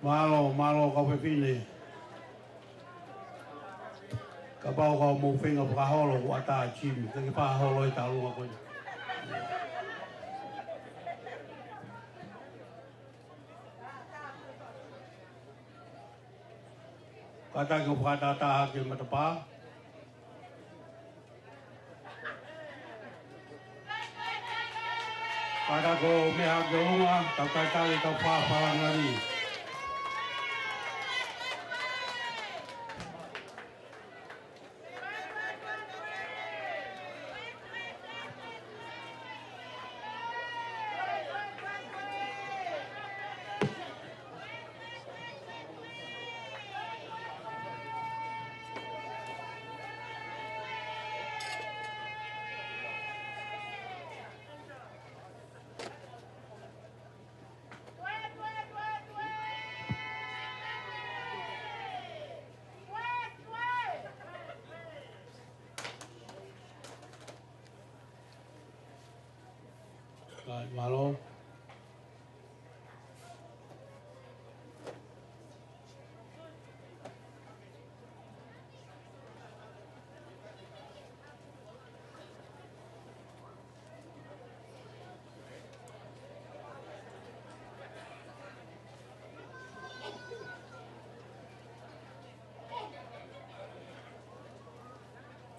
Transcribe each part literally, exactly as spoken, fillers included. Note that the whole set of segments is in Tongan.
Mālō, mālō kau fefine. Kapau ʻoku mou feinga fakaholo, ʻoku ʻatā Jim, ke ke fakaholo e talunga ko ē. Kātaki ʻo fakatātā hake matapā. Kātaki ʻo meʻa hake ʻolunga, tau talitali, tau fāfālangi. Kātaki, mālō.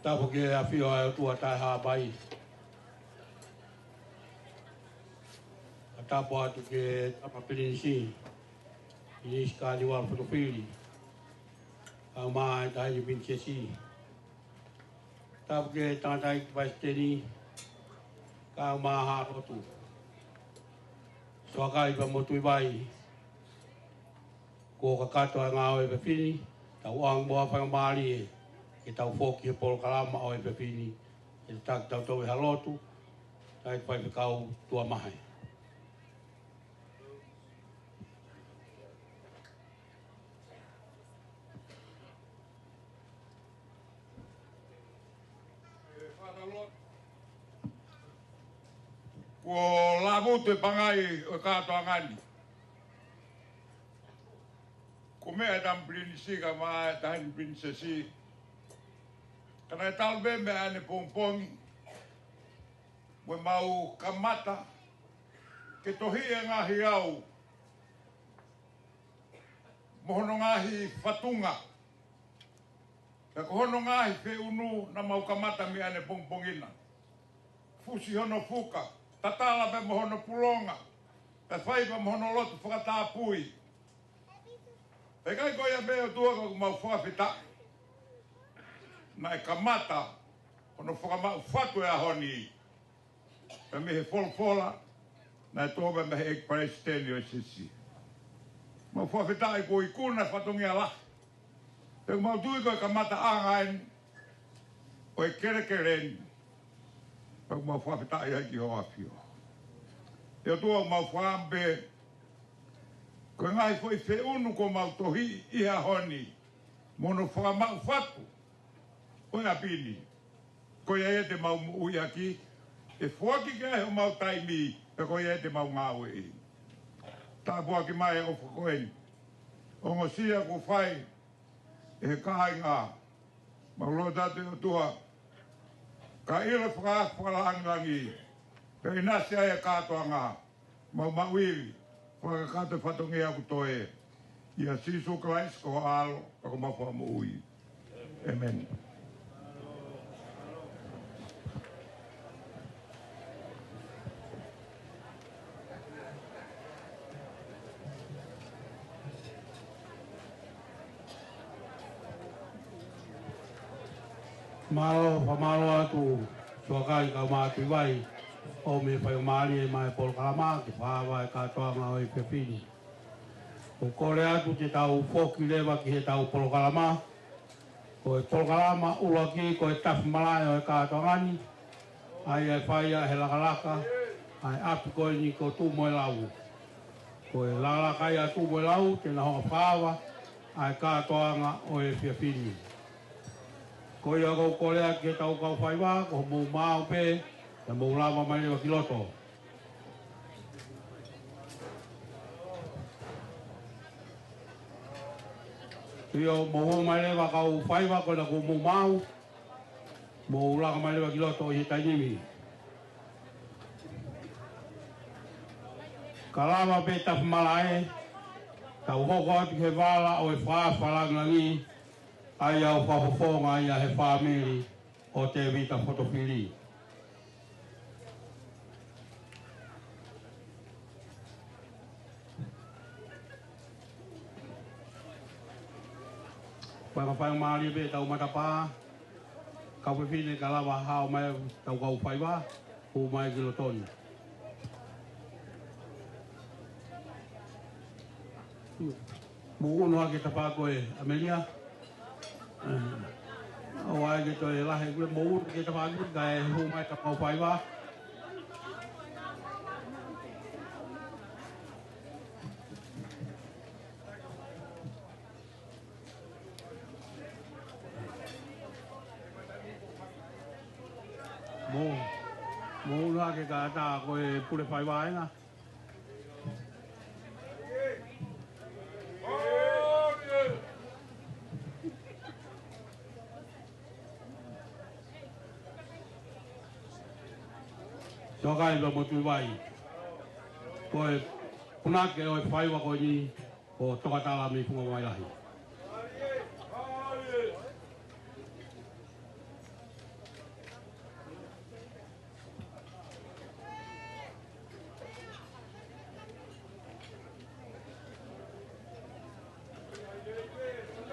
Tapu ki he ʻafio ʻa e ʻOtua Taʻehāmai. Ka tapu atu ki he Tama Pilinisi, Pilinisi Kānivalu Fotofili, kae ʻumaʻā e Taʻahine Pilinisesi. Tapu ki he Tangataʻeiki Palesiteni, kae ʻumaʻā Haʻa Lotu, Soakai pea mo Tuʻivai. Kuo kakato e ngāue ʻo e efiafi ni, tau ʻoange muʻa ha faingamālie ke tau foki he polokalama ʻo e efiafi ni, ke tataki kitautolu ʻe he Haʻa Lotu, kae faifekau tuʻa mahe. Kuo lava atu e pangai ʻo e kātoanga ni. Kuo meʻa e Tama Pilinisi kae ʻumaʻā e Taʻahine Pilinisesi. Ka naʻe talu pē meʻa ʻanepongipongi, mo ʻemau kamata ke tohiʻi e ngaahi au mo hono ngaahi fatunga. Ka ko hono ngaahi feʻunu naʻa mau kamata mei ʻanepongipongi na. Fusi hono fuka, tatala pea mo hono pulonga, pea fai pea mo hono lotu fakatapui. Pea ʻikai ko ia pē ʻOtua, ka ʻoku mau fakafetaʻi naʻe kamata hono fakamaʻu fatu e ʻaho ni. Pea mei he folofola naʻe tō pē mei he ʻEiki Palesiteni ʻo e Siasi. Mau fakafetaʻi kuo ikuna e fatongia lahi. Pea ʻoku mau tui ko e kamataʻanga eni ʻo e kelekele ni. Pea ʻoku mau fakafetaʻi ai ki hoʻo ʻafio. ʻE ʻOtua, ʻoku mau fakaʻamu pē ko e ngaahi foʻi feʻunu kuo mau tohiʻi he ʻaho ni mo hono fakamaʻu fatu ʻo e ʻapi ni. Ko ia ia te mau moʻui ʻaki, ʻe foaki ki ai homau taimi, pea ko ia ia te mau ngāueʻi. Tāpuakiʻi mai e ʻofa ko eni. Ongosia kuo fai ʻe he kāinga. Mau lotu atu ʻe ʻOtua, ka ʻilo faka-, fakalāngilangi, pea ʻinasi ai e kātoanga. Mau maʻu ivi, fakakakato e fatongia kuo toe. ʻIa Sīsū Kalaisi ko ho ʻAlo, pea ko homau Fakamoʻui. ʻĒmeni. Mālō, fakamālō atu Soakai kae ʻumaʻā Tuʻivai, ʻomi e faingamālie maʻa e polokalama ke fakaava e kātoanga ʻo e efiafi ni. ʻOku kole atu te tau foki leva ki heʻetau polokalama. Ko e polokalama ʻuluaki ko e tafi malaʻe ʻo e kātoanga ni, ʻa ia ʻe fai ʻe he lakalaka ʻa e ʻapi ko eni ko Tūmoelau. Ko e lakalaka ia ʻa Tūmoelau te na hanga ʻo fakaava ʻa e kātoanga ʻo e efiafi ni. Ko ia ʻoku ou kole atu ki heʻetau kau faiva, ko hoʻomou maau pē, pea mou lava mai leva ki loto. ʻIo, mou hū mai leva kau faiva ko ena kuo mou maʻu. Mou laka mai leva ki loto ʻi he taimi ni. Ka lava pē tafa malaʻe, tau hoko atu ki he vala ʻo e fakafakalāngilangi, ʻa ia ʻoku fakafofonga ia he fāmili ʻo Tēvita Fotofili. Fakafaingamālie pē tau matapā, kau fefine ka lava hao mai tau kau faiva, hū mai ki loto ni. Mou ʻunu hake tafaʻaki ko ē ʻAmelia. ʻOua ʻe ke toe lahi, mou ʻunu hake tafaʻaki kae hū mai tau kau faiva. Mou, mou ʻunu hake kae ʻatā ko e pule faiva ʻena. Tokaiva mo Tuʻivai. Ko e punake ʻo e faiva ko eni, ko Tokatala mei Funga Vailahi.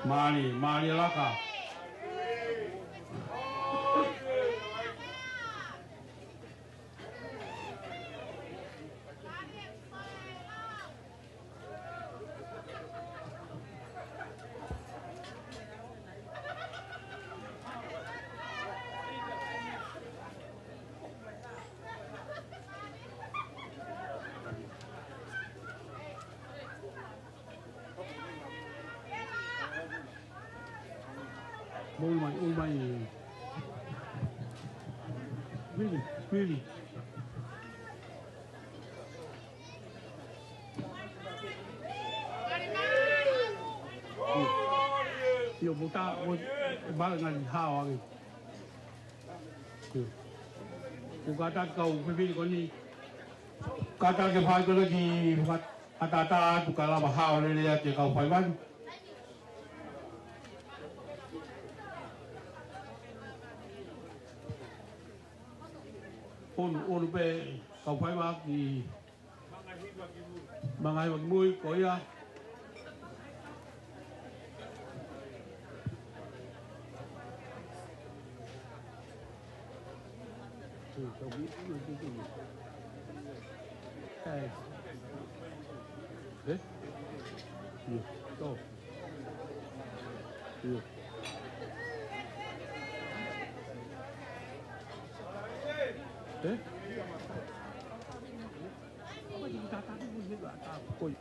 Mālie, mālie laka. Mou ʻunu mai, ʻunu mai. Vili, Vili. ʻIo, mou tā, mou, mala ngani hao ange. ʻIo. Ko e kātaki kau fefine ko eni. Kātaki ke fai ko ena ki fakatātā atu kae lava hao lelei atu e kau faiva ni. ʻOnu, ʻonu pē kau faiva ki Mangahiva kimui ko ia. Eh? Iya. Tuh. Iya. Eh? Apa jadi kata aku punya nggak tahu. Koi.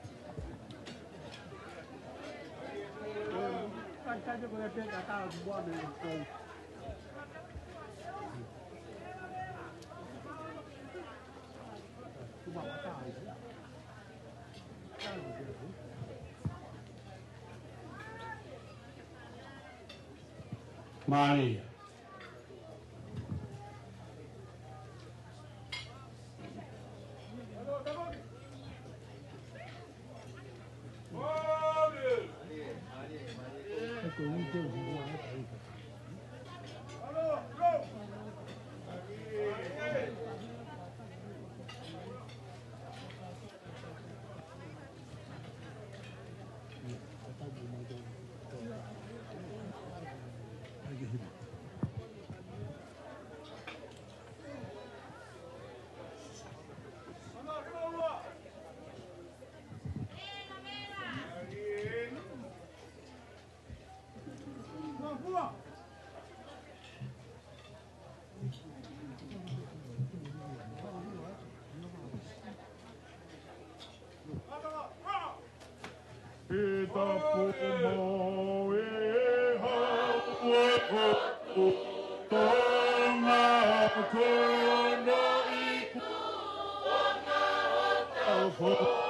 Kan saja kalau dia nggak tahu semua nih. Koi. Cuma kata aja. Mālie. Pita pumo e hau e ko Tonga kono iku ona o tau foto.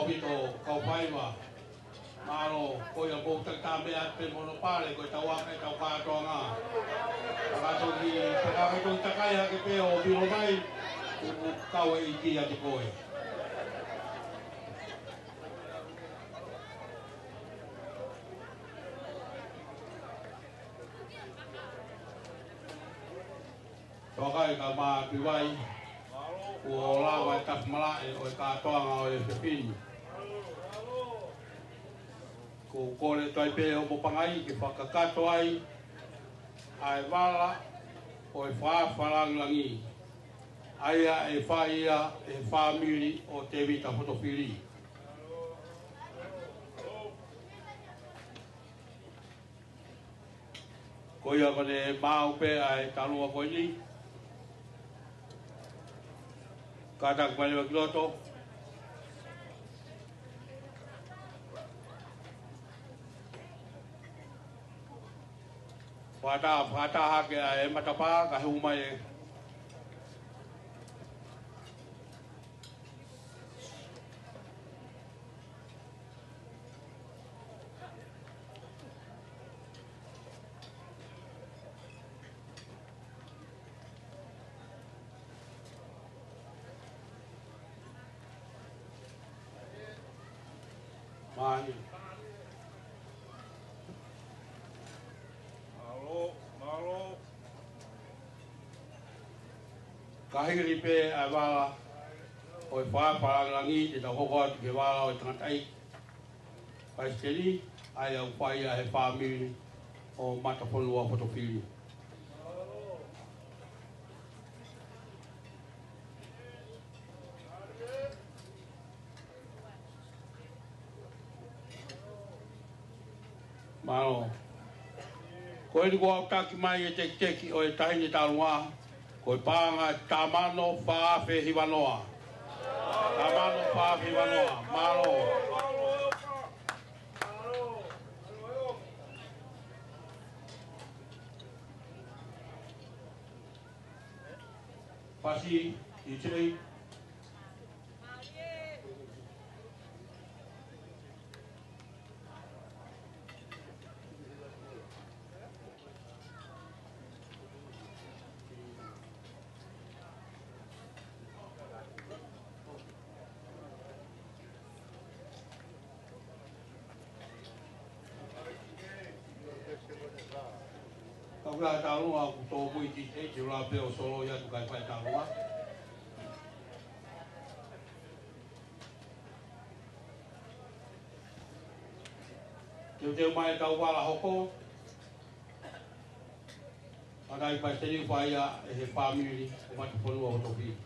ʻAupito kau faiva. Mālō, ko ia mou takitaha meʻa pē mo hono pale, ko e tau aka ʻetau kātoanga. Ka toki, ka toki takai hake pē ʻo pilo mai, ʻoku kau e ʻEiki ʻiate koe. Toka e ka mā pivai, kuo lava e tafu malaʻe ʻo e kātoanga ʻo e fefine. Ko u kole toe pē ʻo mo pangai ke fakakakato ai ʻa e vala ʻo e fafalangilangi. ʻA ia ʻe fai ia ʻe he fāmili ʻo Tēvita Fotofili. Ko ia ko ʻene maau pē ʻa e talua ko eni. Kātaki mai leva ki loto. Fakataha, fakataha hake ʻa e matapā, kae hū mai e Mālō, mālō. Ka hili pē ʻa e vala ʻo e fafalangilangi, te tau hoko atu ki he vala ʻo e tangataʻeiki palesiteni, ʻa ia ʻoku fai ia ʻe he fāmili ʻo Matafonua Fotofili. Mālō. Ko eni kuo aʻutaki mai e tekiteki ʻo e taʻahine taʻu ua, ko e paʻanga taha mano fā afe hiva noa. Taha mano fā afe hiva noa. Mālō. Pasi, D J. Ka ʻoku ʻi ai e taʻu ua ʻoku tō pui ki he, te u lava pē ʻo solo ia atu kae fai e taʻu ua. Teuteu mai e kau vala hoko. Ka ʻi ai e palesiteni ʻoku fai ia ʻe he fāmili ʻo Matafonua Fotofili.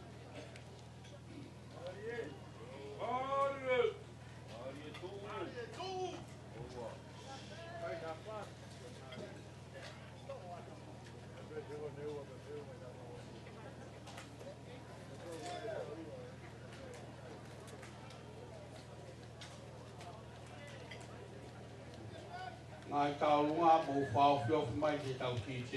Ngaahi tauʻolunga, mou fakaofiofi mai ki he tau D J.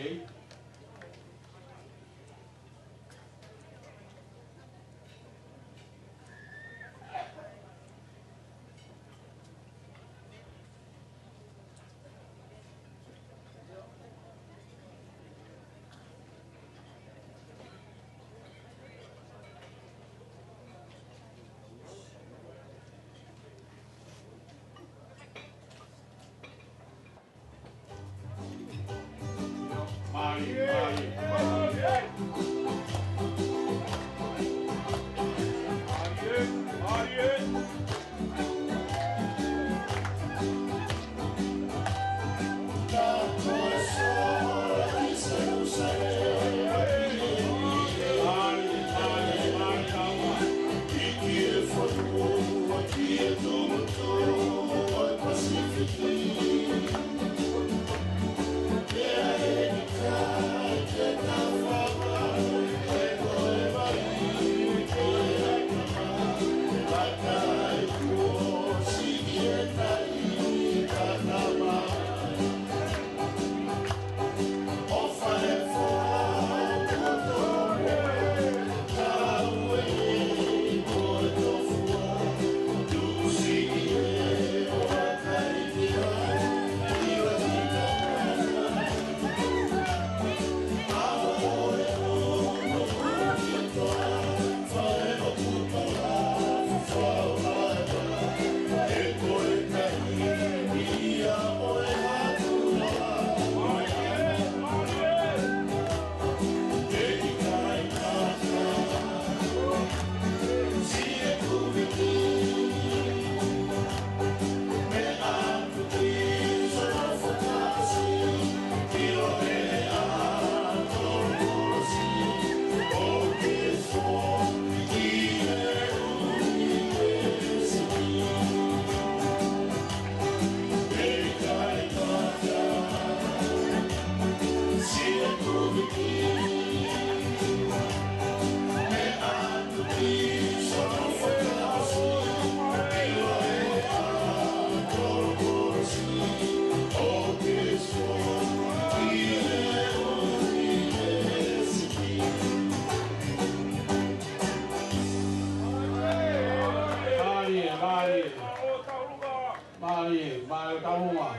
Mai ʻo Taulunga.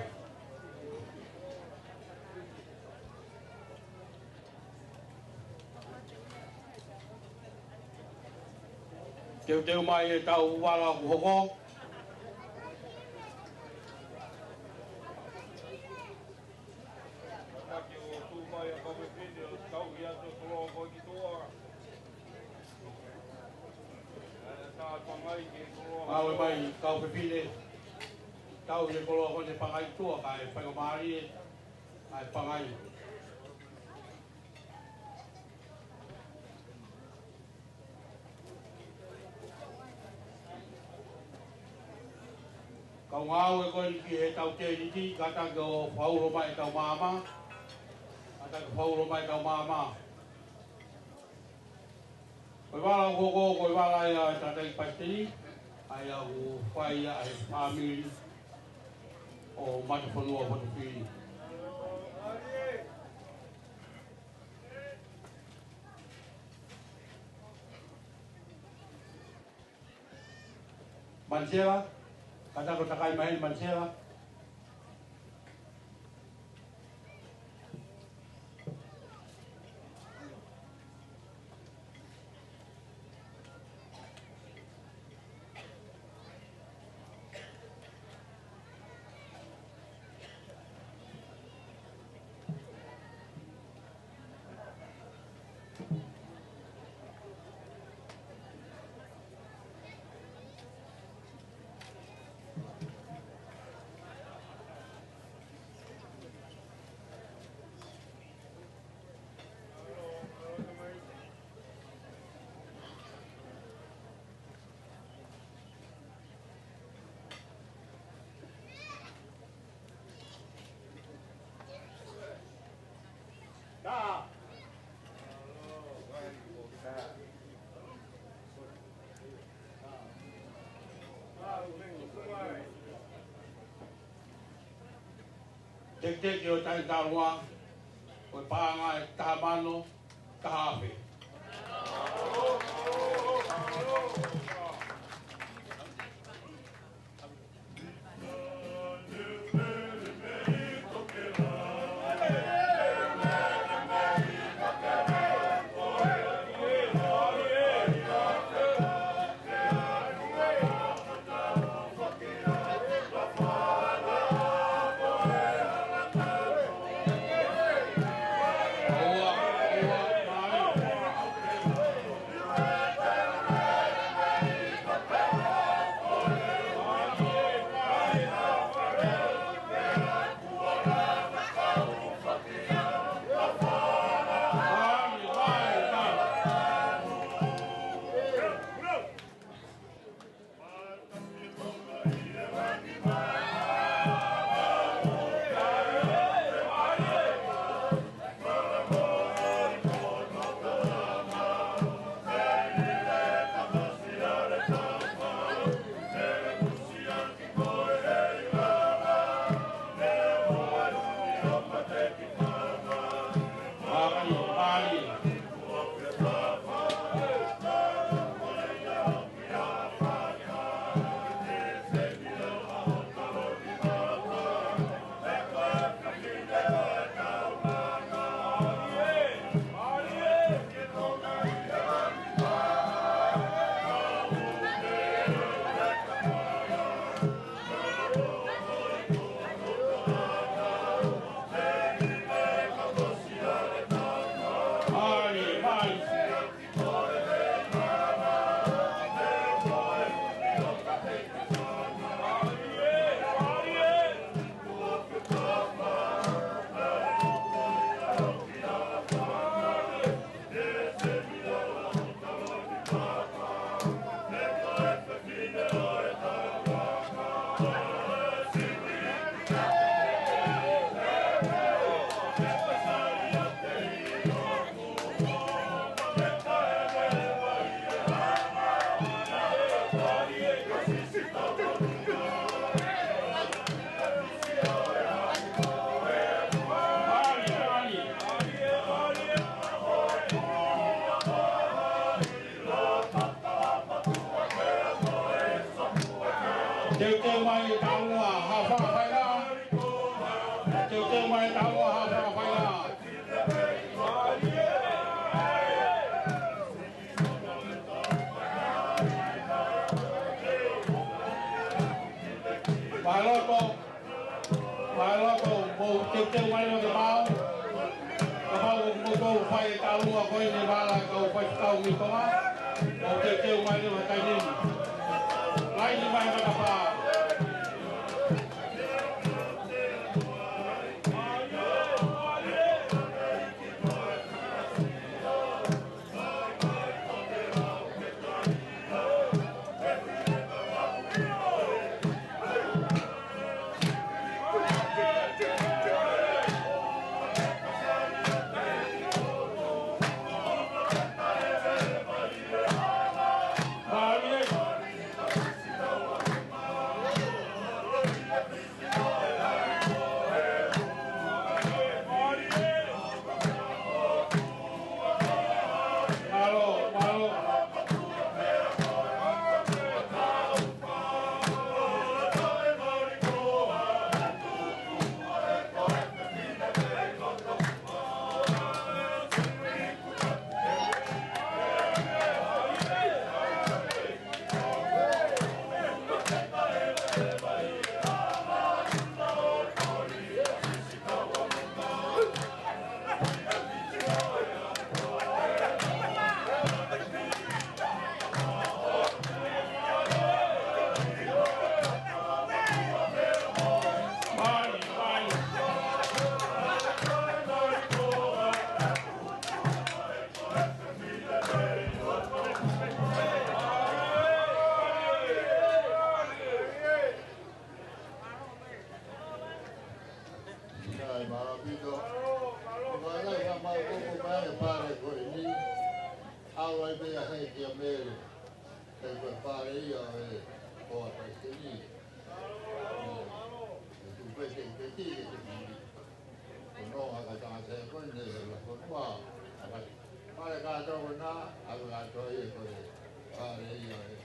Teuteu mai ʻetau vala kuo hoko. Taki o tu mai ʻa e kau fefine ʻo tauhi atu e koloa ko ē ki tuʻa. Ē, tā Pangai ki he koloa. Mau ʻe mai kau fefine. Tauhi e koloa ko ē ki Pangai ki tuʻa, kae faingamālie ʻa e Pangai. Kau ngāue ko eni ki heʻetau tēniti, kātaki ʻo fakaulo mai ʻetau maama, kātaki ʻo fakaulo mai ʻetau maama. Ko e vala kuo hoko, ko e vala ia ʻa e tangataʻeiki palesiteni, ʻa ia ʻoku fai ia ʻe he fāmili ʻo Matafonua Potofili. Manisela, kātaki ʻo takai mai heni Manisela. Teketeke ʻo e taʻi Taulunga, ko e paʻanga ʻe taha mano, taha afe. Teuteu mai e Taulunga, ha fanga fai Teuteu mai leva ke pau. Kapau ʻoku mou fai e taumuʻa ko eni ʻa e vala ʻa e kau faifekau mei Tonga, mou teuteu mai leva he taimi ni. Laine mai matapā. Sai, mālō ʻaupito. ʻOku ʻikai ha mau koko mai e fale ko eni. ʻAlu ai pē ia hei kia Mele. He ko e fale ia ʻo e hoa palesiteni. ʻE tuku pē ke ke ki ke ke ki. Ko e nonga ka tangata ko eni he la ko ua. Fale kātoa ko ena, ʻalu kātoa ia ko e fale ia ʻo e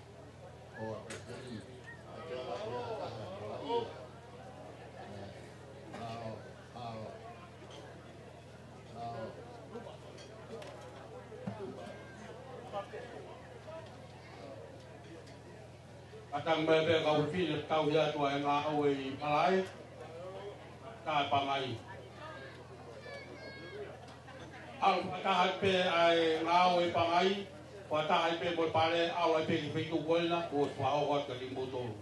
hoa palesiteni. ʻA ia ko e taha ko ia. Mālō, mālō. Kātaki mai pē kau fefine tauhi atu ʻa e ngāue ʻi Malaʻe, tā Pangai. ʻAlu fakataha pē ʻa e ngāue ʻi Pangai, fakataha pē mo e fale, ʻalu ai pē ki he feituʻu ko ena, kuo fakahoko atu kia kimoutolu.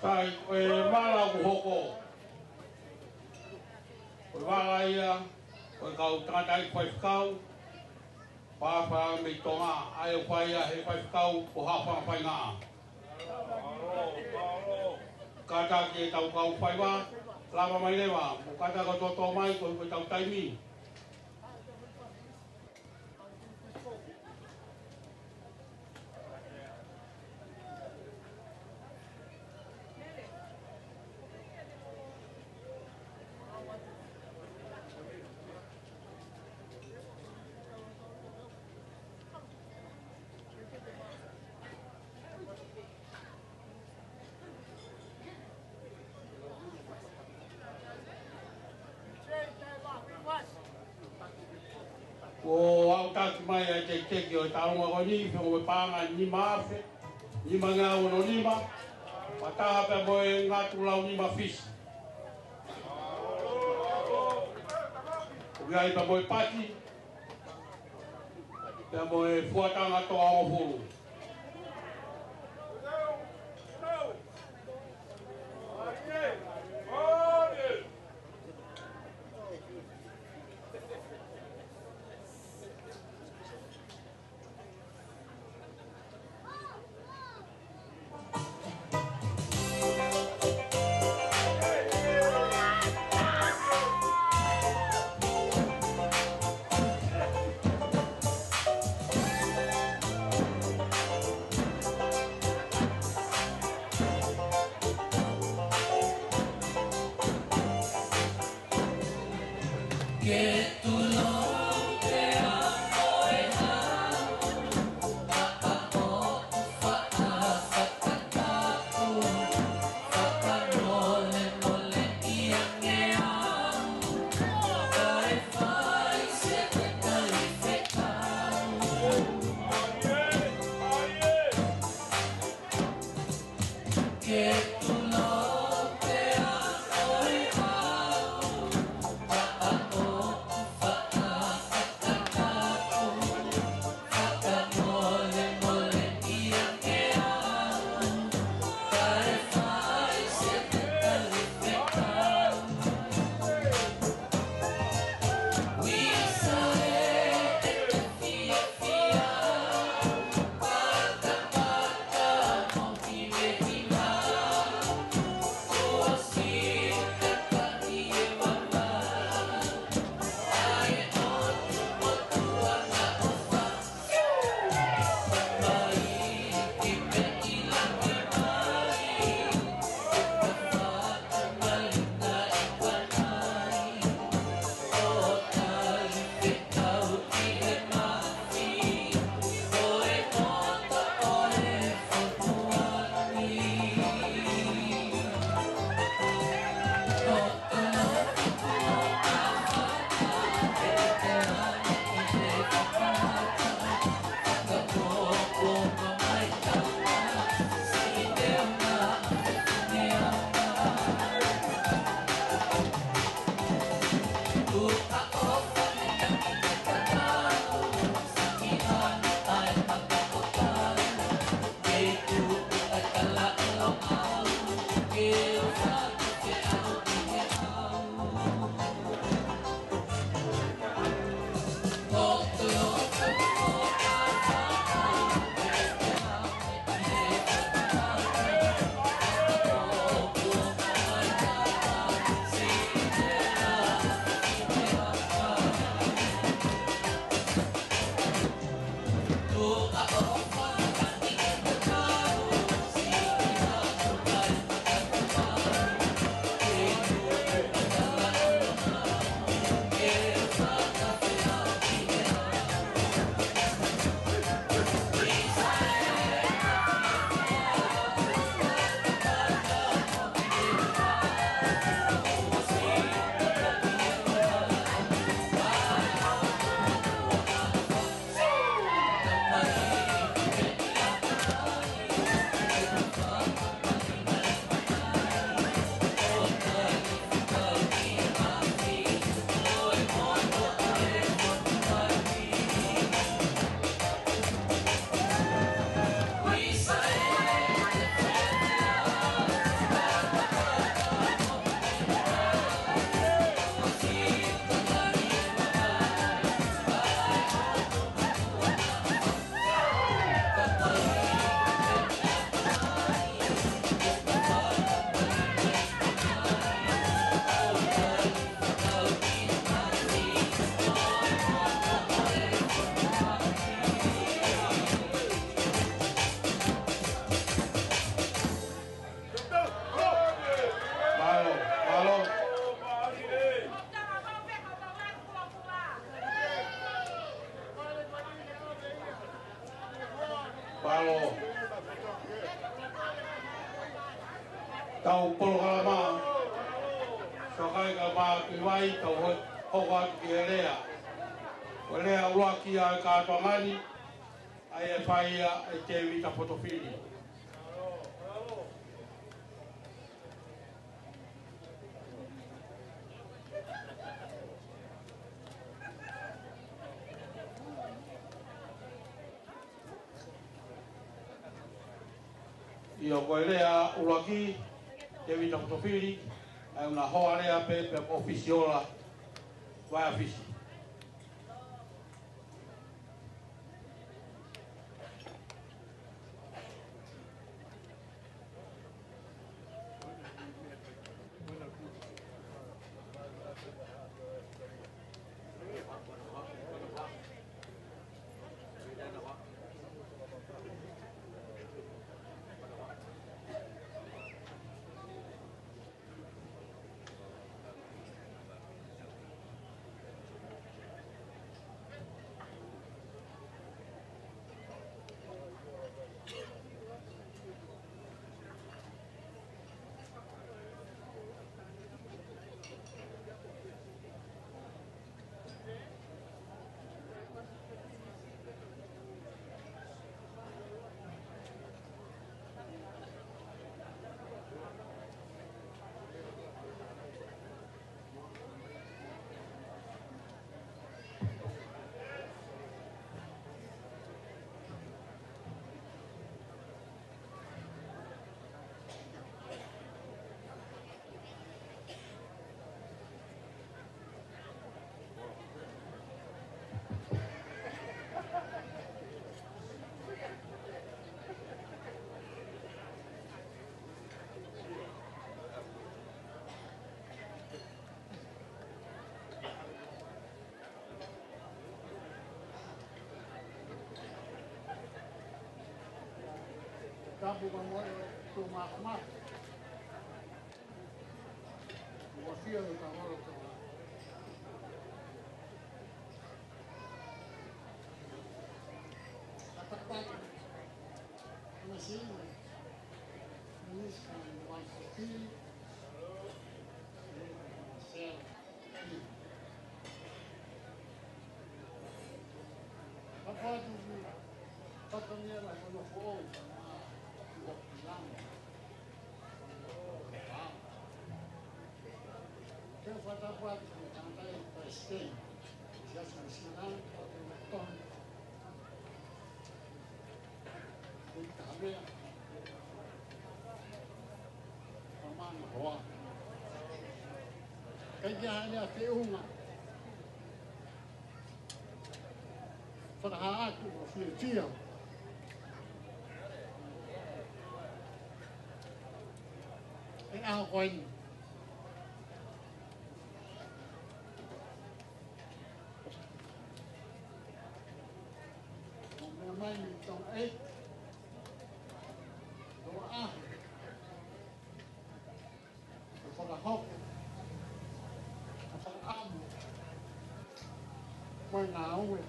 Sai, ko e vala ʻoku hoko. Ko e vala ia, ko e kau tangataʻeiki faifekau, fāfā mei Tonga, ʻa ia ʻoku fai ia he faifekau, ko Haʻafanga Faingaʻa. Kātaki e tau kau faiva, lava mai leva, mou kātaki ʻo tōtō mai, ko e tau taimi. Kuo ʻautaki mai ʻa e tekiteki ʻo e taʻu ko eni, feʻunga mo e paʻanga ʻe nima afe, nimangeau ono nima, fakataha pea mo e ngatu lau nima Fisi. ʻOku ʻi ai pea mo e pati, pea mo e fuataʻanga toʻa hongofulu. ʻetau polokalama, sio ki ai ka mā ki vai, tau ho-, hoko atu ki he lea. Ko e lea ʻuluaki ʻa e kātoanga ni, ʻa ia ʻe fai ʻe Tēvita Potofili. ʻIo, ko e lea ʻuluaki, Tēvita Potofili, ʻa ia ʻoku na hoa lea pē, pē ko Fisiola Vaea Fisi. Tapu ka mo e tō māfana. Ua fia le ka holo ka. Ka tapu. Ana sino. Minis ka ni wai seki. Sel. Papa tu, papa ni ala kono fo, ma, ua pilama. Ke fata pa ki tangata i Palesiteni. Ia su sina, pa ke ton. Ko e taha meʻa. Ka mana hoa. Kai ke hane a te unga. Fakahā atu ʻo fiefia. ʻE ʻaho ko eni. Ko e meʻa mai ni Tonga ē. Ko e ʻaho. Ko e fakahoko. Ko e fakaʻamu. Ko e ngāue.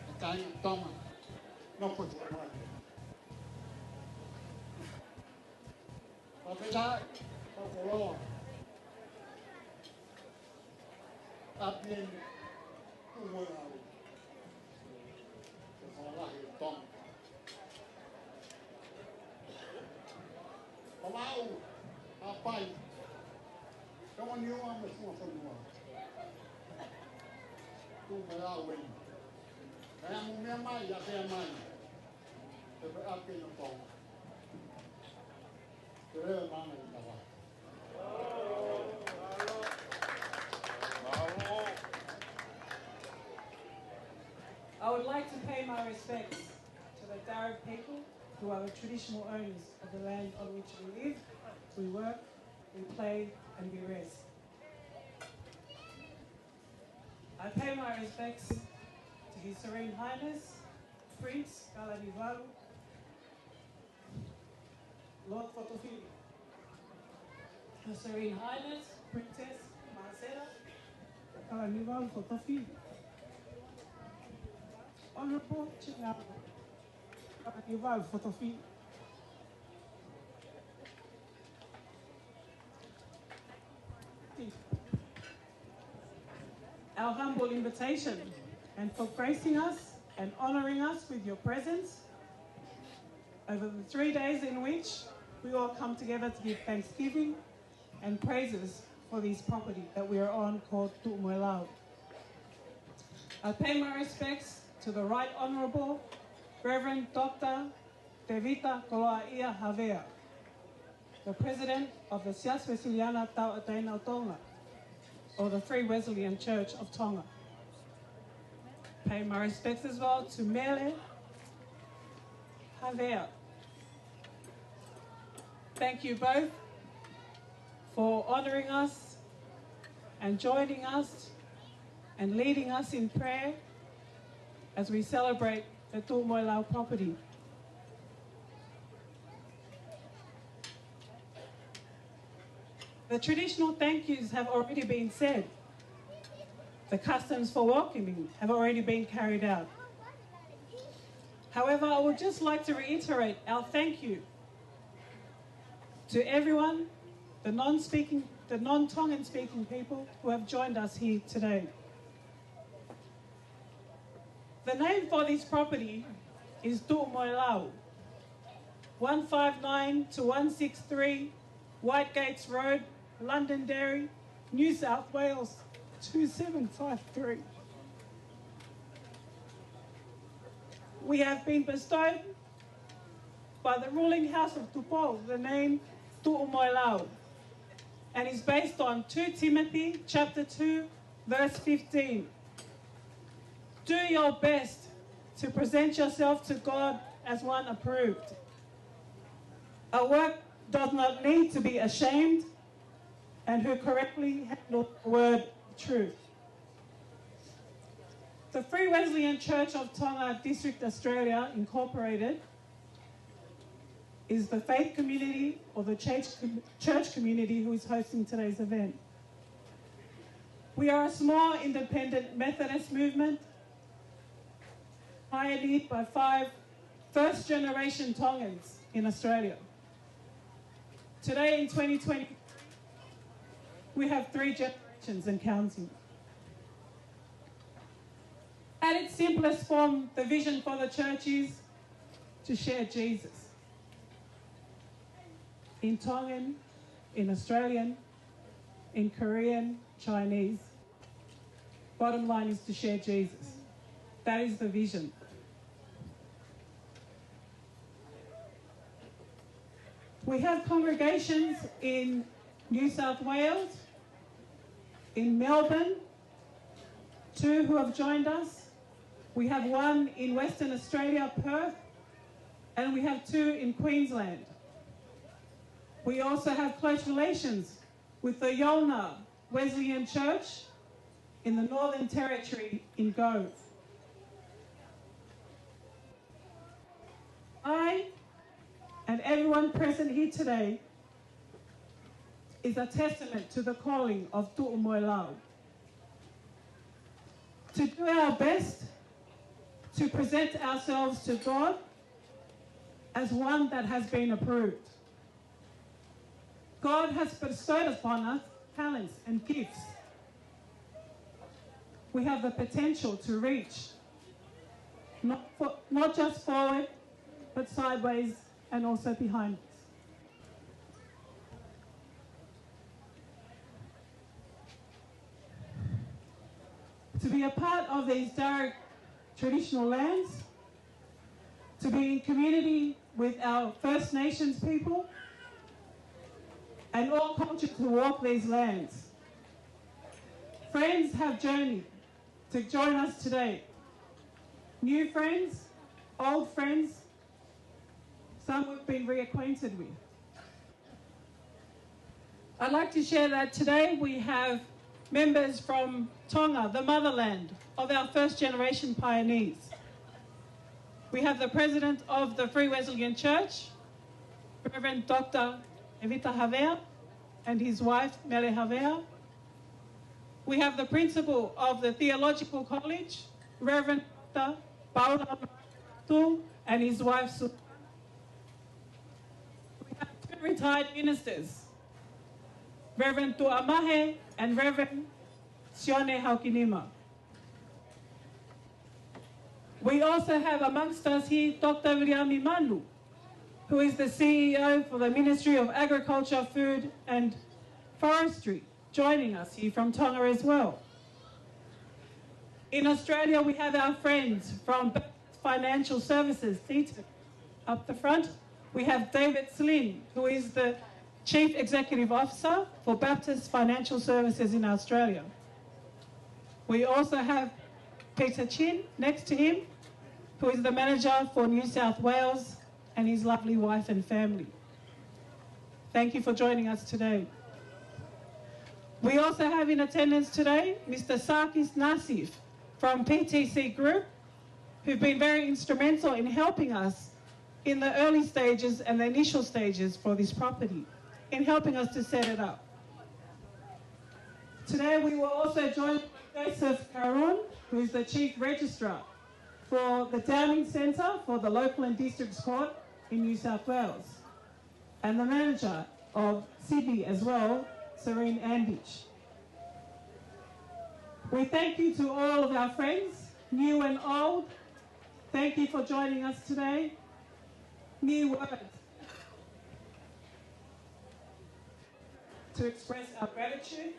ʻE kāinga Tonga. Nofo atu mai. Papela, Papelo. ʻApieni, tuʻu mo e lau. Ko e fakalahi ʻo Tonga. Palau, Haʻapai, Tonga Niua mo e Funga Fonua. Tuʻu mo e lau eni. Kae ʻamu meʻa mai, ʻapē mai. Ko e ʻapieni ʻo Tonga. Ko e lele mana i tawa. I would like to pay my respects to the Darug people, who are the traditional owners of the land on which we live, we work, we play, and we rest. I pay my respects to His Serene Highness, Prince Kalaniuvalu, Lord Fotofili. Her Serene Highness, Princess Marcella Kalaniuvalu Fotofili. Honourable Chair, Honourable Fotofi. Our humble invitation and for gracing us and honouring us with your presence over the three days in which we all come together to give thanksgiving and praises for this property that we are on called Tuʻumoelau. I pay my respects to the Right Honourable Reverend Doctor Tevita Koloaʻia Havea, the President of the Siasi Uēsiliana Tauʻatāina ʻo Tonga, or the Free Wesleyan Church of Tonga. Pay my respects as well to Mele Havea. Thank you both for honouring us and joining us and leading us in prayer as we celebrate the Tuʻumoelau property. The traditional thank yous have already been said. The customs for welcoming have already been carried out. However, I would just like to reiterate our thank you to everyone, the non-speaking, the non-Tongan speaking people who have joined us here today. The name for this property is Tuʻumoelau, one five nine to one six three White Gates Road, Londonderry, New South Wales, two seven five three. We have been bestowed by the ruling house of Tupou the name Tuʻumoelau, and is based on two Timothy chapter two, verse fifteen. Do your best to present yourself to God as one approved, a work doth not need to be ashamed, and who correctly handles the word of truth. The Free Wesleyan Church of Tonga District Australia Incorporated is the faith community or the church, church community who is hosting today's event. We are a small independent Methodist movement pioneered by five first generation Tongans in Australia. Today in twenty twenty, we have three generations and counting. At its simplest form, the vision for the church is to share Jesus in Tongan, in Australian, in Korean, Chinese. Bottom line is to share Jesus. That is the vision. We have congregations in New South Wales, in Melbourne, two who have joined us. We have one in Western Australia, Perth, and we have two in Queensland. We also have close relations with the Yolngu Wesleyan Church in the Northern Territory in Gove. I and everyone present here today is a testament to the calling of Tuʻumoelau. To do our best to present ourselves to God as one that has been approved. God has bestowed upon us talents and gifts. We have the potential to reach, not, for, not just forward, but sideways and also behind us. To be a part of these Darug traditional lands, to be in community with our First Nations people and all cultures who walk these lands. Friends have journeyed to join us today. New friends, old friends, some we've been reacquainted with. I'd like to share that today we have members from Tonga, the motherland of our first generation pioneers. We have the president of the Free Wesleyan Church, Reverend Doctor Evita Havea, and his wife, Mele Havea. We have the principal of the Theological College, Reverend Doctor Paula Matu and his wife Su- We have two retired ministers, Reverend Tuamahe and Reverend Sione Haukinima. We also have amongst us here Doctor Viliami Manu, who is the C E O for the Ministry of Agriculture, Food and Forestry, joining us here from Tonga as well. In Australia, we have our friends from Financial Services, Dieter, up the front. We have David Slin, who is the Chief Executive Officer for Baptist Financial Services in Australia. We also have Peter Chin next to him, who is the manager for New South Wales, and his lovely wife and family. Thank you for joining us today. We also have in attendance today Mister Sarkis Nassif from P T C Group, who've been very instrumental in helping us in the early stages and the initial stages for this property, in helping us to set it up. Today we were also joined by Joseph Caron, who is the Chief Registrar for the Downing Centre for the Local and District Court in New South Wales, and the manager of Sydney as well, Serene Andich. We thank you to all of our friends, new and old. Thank you for joining us today. New words to express our gratitude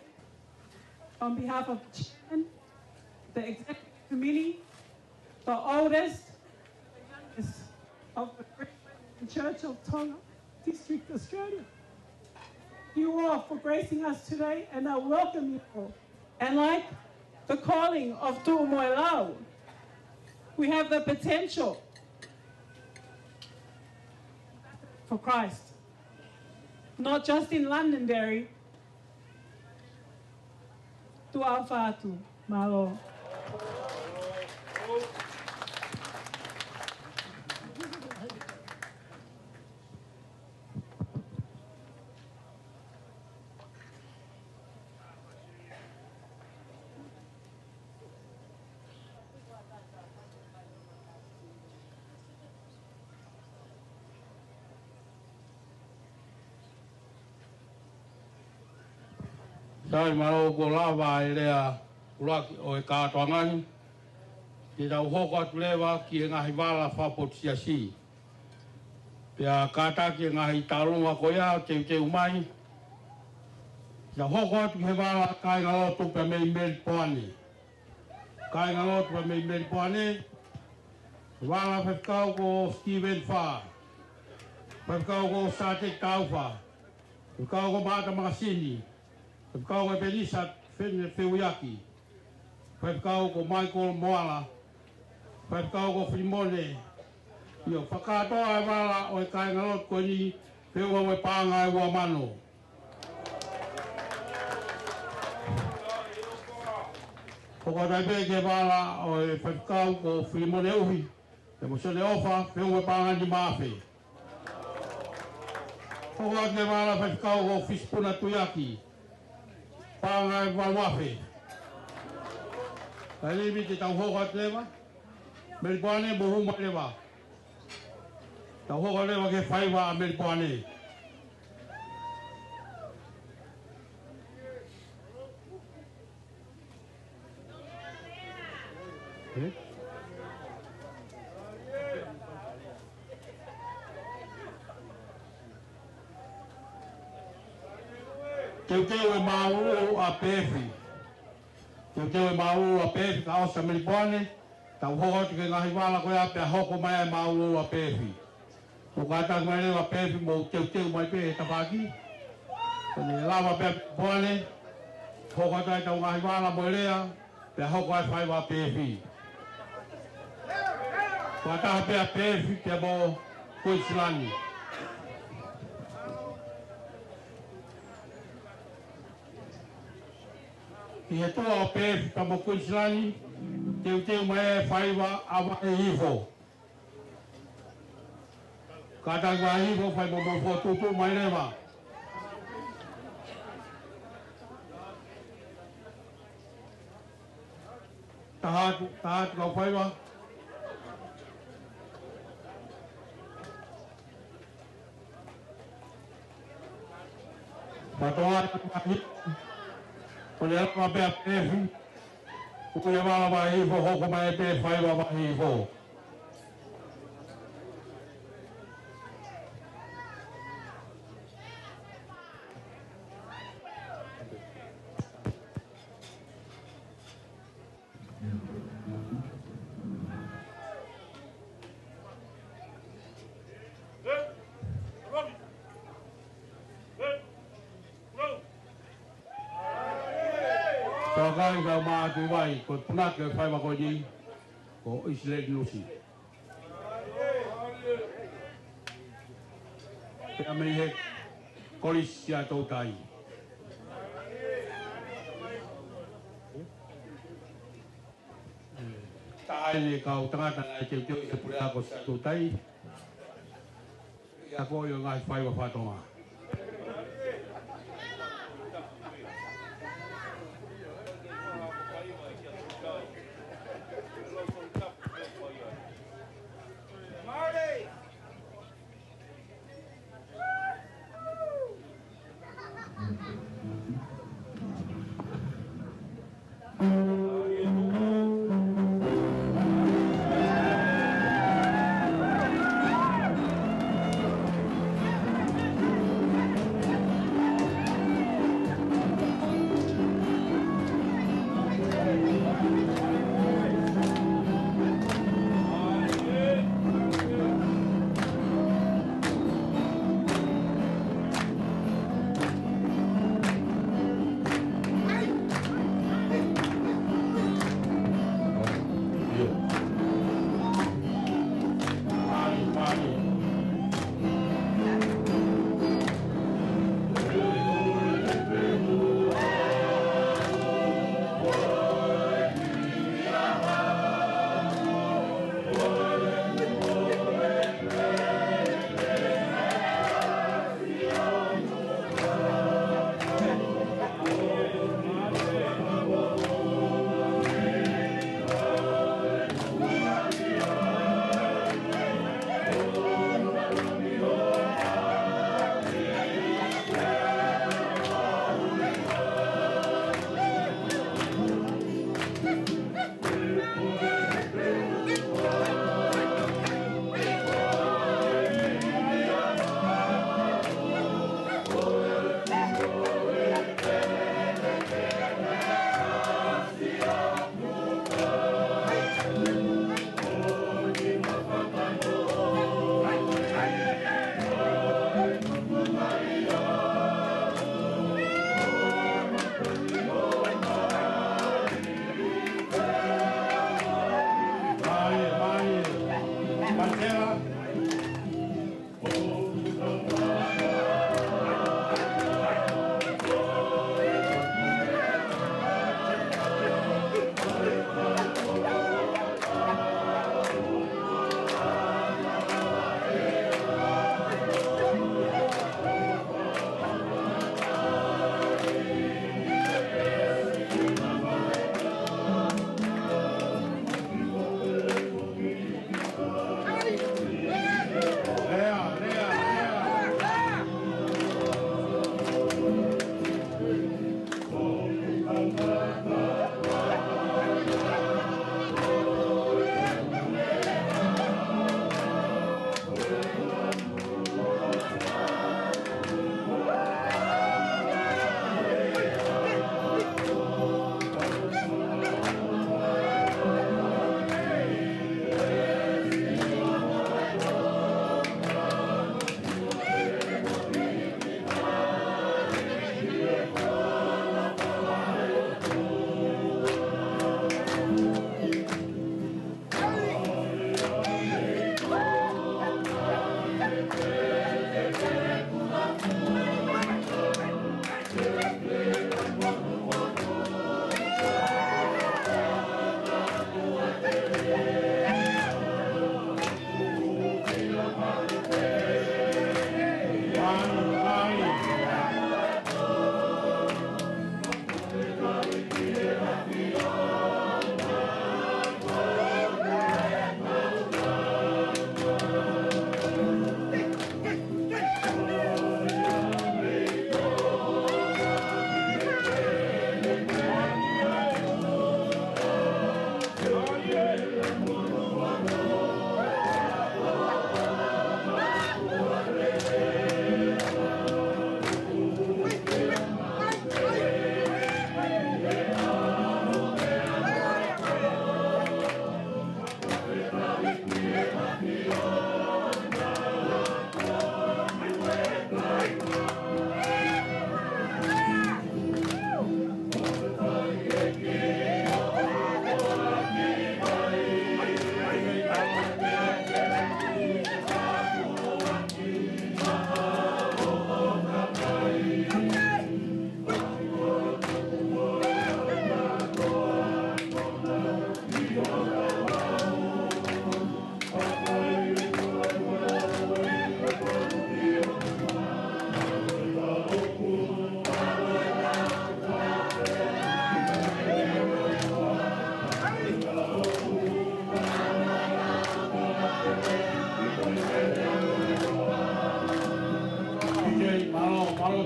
on behalf of the chairman, the executive committee, the oldest, the youngest of the Church of Tonga, District Australia. You all for gracing us today, and I welcome you all. And like the calling of Tuʻu Moʻelau, we have the potential for Christ, not just in Londonderry, tuʻa ʻofa atu. Mālō. Sai, mālō. Kuo lava e lea ʻuluaki ʻo e kātoanga ni. Te tau hoko atu leva ki he ngaahi vala fakapotu siasi. Pea kātaki e ngaahi tauʻolunga ko ia ʻo teuteu mai. Te tau hoko atu ki he vala kāingalotu pea mei Melipoane. Kāingalotu pea mei Melipoane. Vala faifekau ko Stephen Fā. Faifekau ko Sāteki Taufa. Faifekau ko Maata Makasini. Faifekau ko Penisa Fene Feuiaki. Faifekau ko Michael Moala. Faifekau ko Filimone. ʻIo, fakakātoa e vala ʻo e kāingalotu ko eni, feʻunga mo e paʻanga ʻe ua mano. Hoko atu ai pē ki he vala ʻo e faifekau ko Filimone ʻUhi, pea mo Sione ʻOfa, feʻunga mo e paʻanga ʻe nima afe. Hoko atu ki he vala faifekau ko Fisipuna Tuiaki, paʻanga ʻe valu afe. Kae limi te tau hoko atu leva, Melipoane, mou hū mai leva. Tau hoko leva ki he faiva ʻa Melipoane. Teuteu e māʻulūʻulu ʻa Peefi. Teuteu e māʻulūʻulu ʻa Peefi kae ʻosi ʻa Melipoane. Tau hoko atu ki he ngaahi vala ko ia pea hoko mai e māʻulūʻulu ʻa Peefi. Mou kātaki mai leva Peefi, mou teuteu mai pē he tafaʻaki. Ko ʻene lava pē ʻa Melipoane, hoko atu ai ʻetau ngaahi vala mo e lea, pea hoko ai e faiva ʻa Peefi. Fakataha pē ʻa Peefi pea mo Kuinisilani. ʻI he tuʻa ʻo Peefi pea mo Kuinisilani, teuteu mai e faiva ʻa Vaʻehifo. Kātaki Vaʻehifo, fai mo mou fokotuʻutuʻu mai leva. Taha atu, taha atu kau faiva. Patoa, ko e lava pē ʻa Pefi, ko e lava vahi hifo, hoko mai pē faiva vahi hifo. Tokanga ki he kau mātuʻa, ko e punake ʻo e faiva ko eni, ko ʻIsileli Nusi. Pea mei he Kolisi ʻa Toutai. Taʻahine kau tangata naʻe teuteu ʻi he puleako Siaʻatoutai. ʻI he ako ʻo e ngaahi faiva faka-Tonga.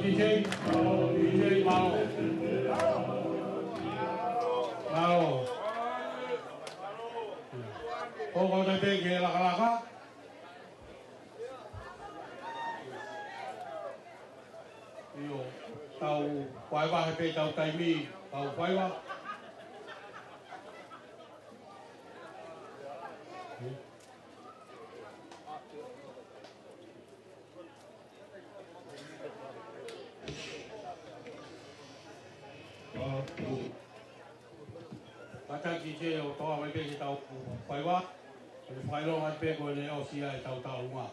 DJ, mālō, DJ, mālō. Mālō. Hoko atu pē ki he lakalaka. ʻIo, tau vahevahe pē ʻetau taimi, tau faiva. Kātaki ke ʻoatu mai pē ʻetau faiva, ʻe fakaʻilonga pē ko ʻene ʻosi ʻa ʻetau taunga.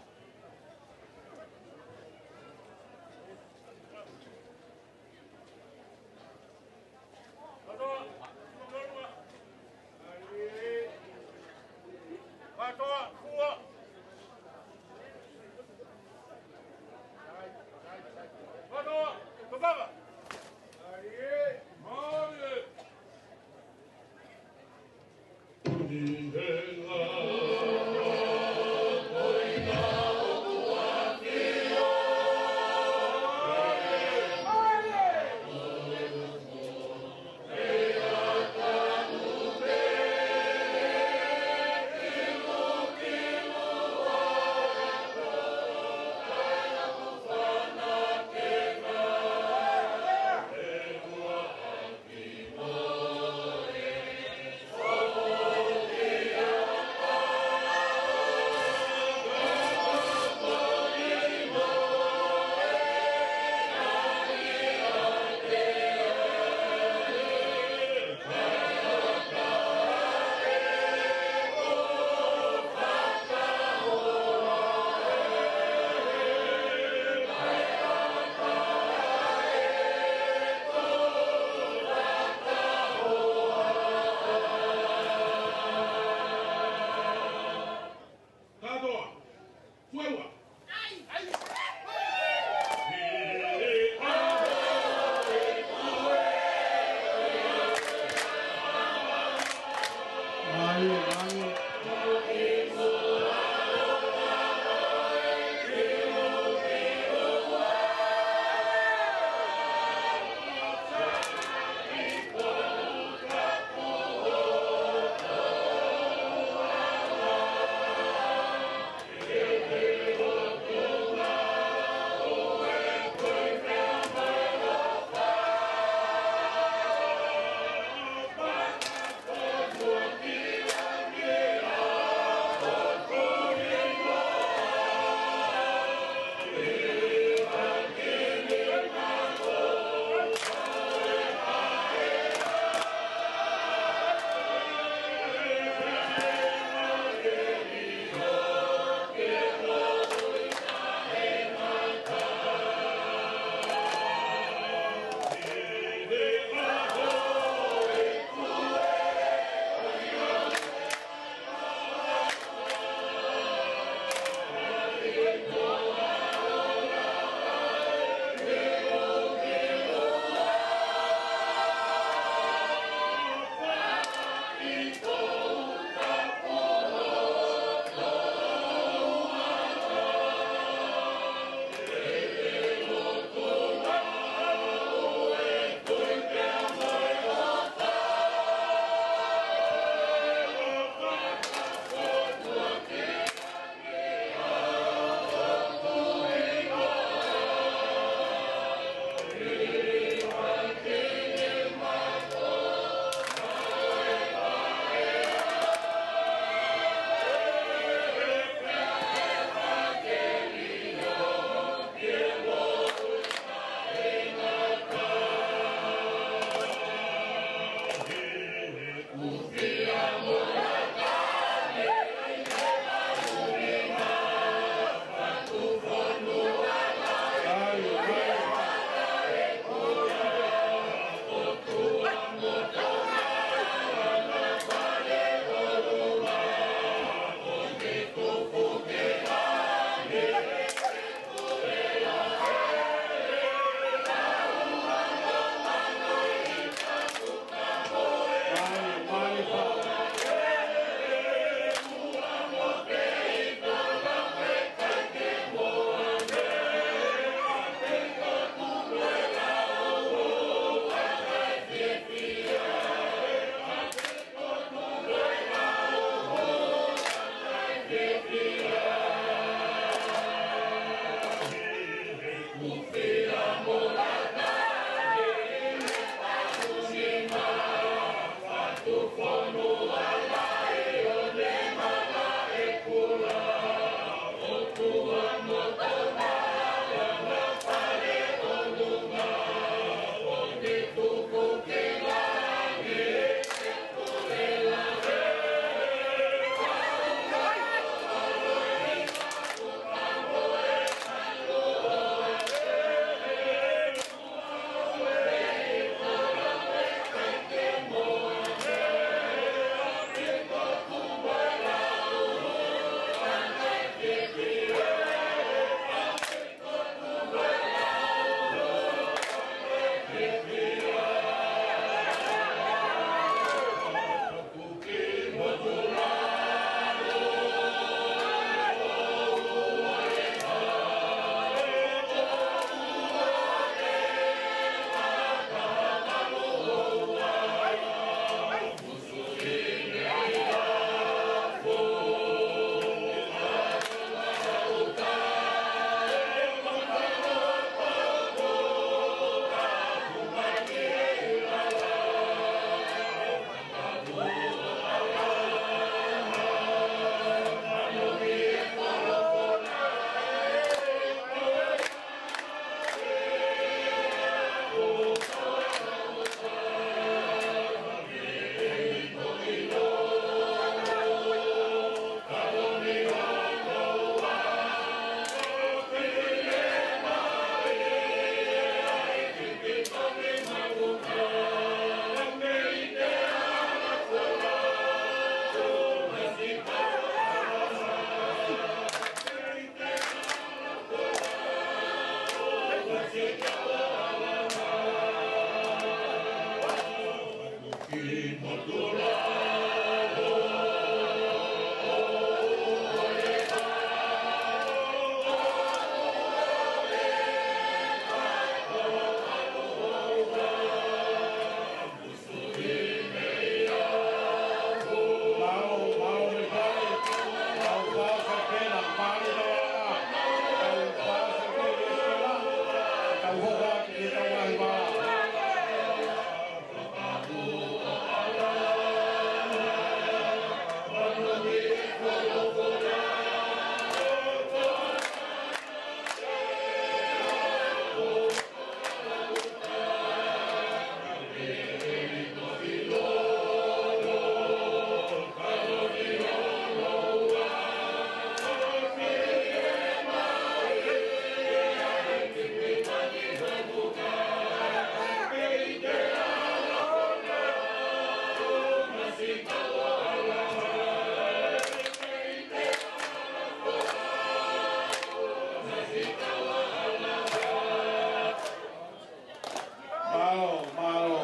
Mālō, mālō.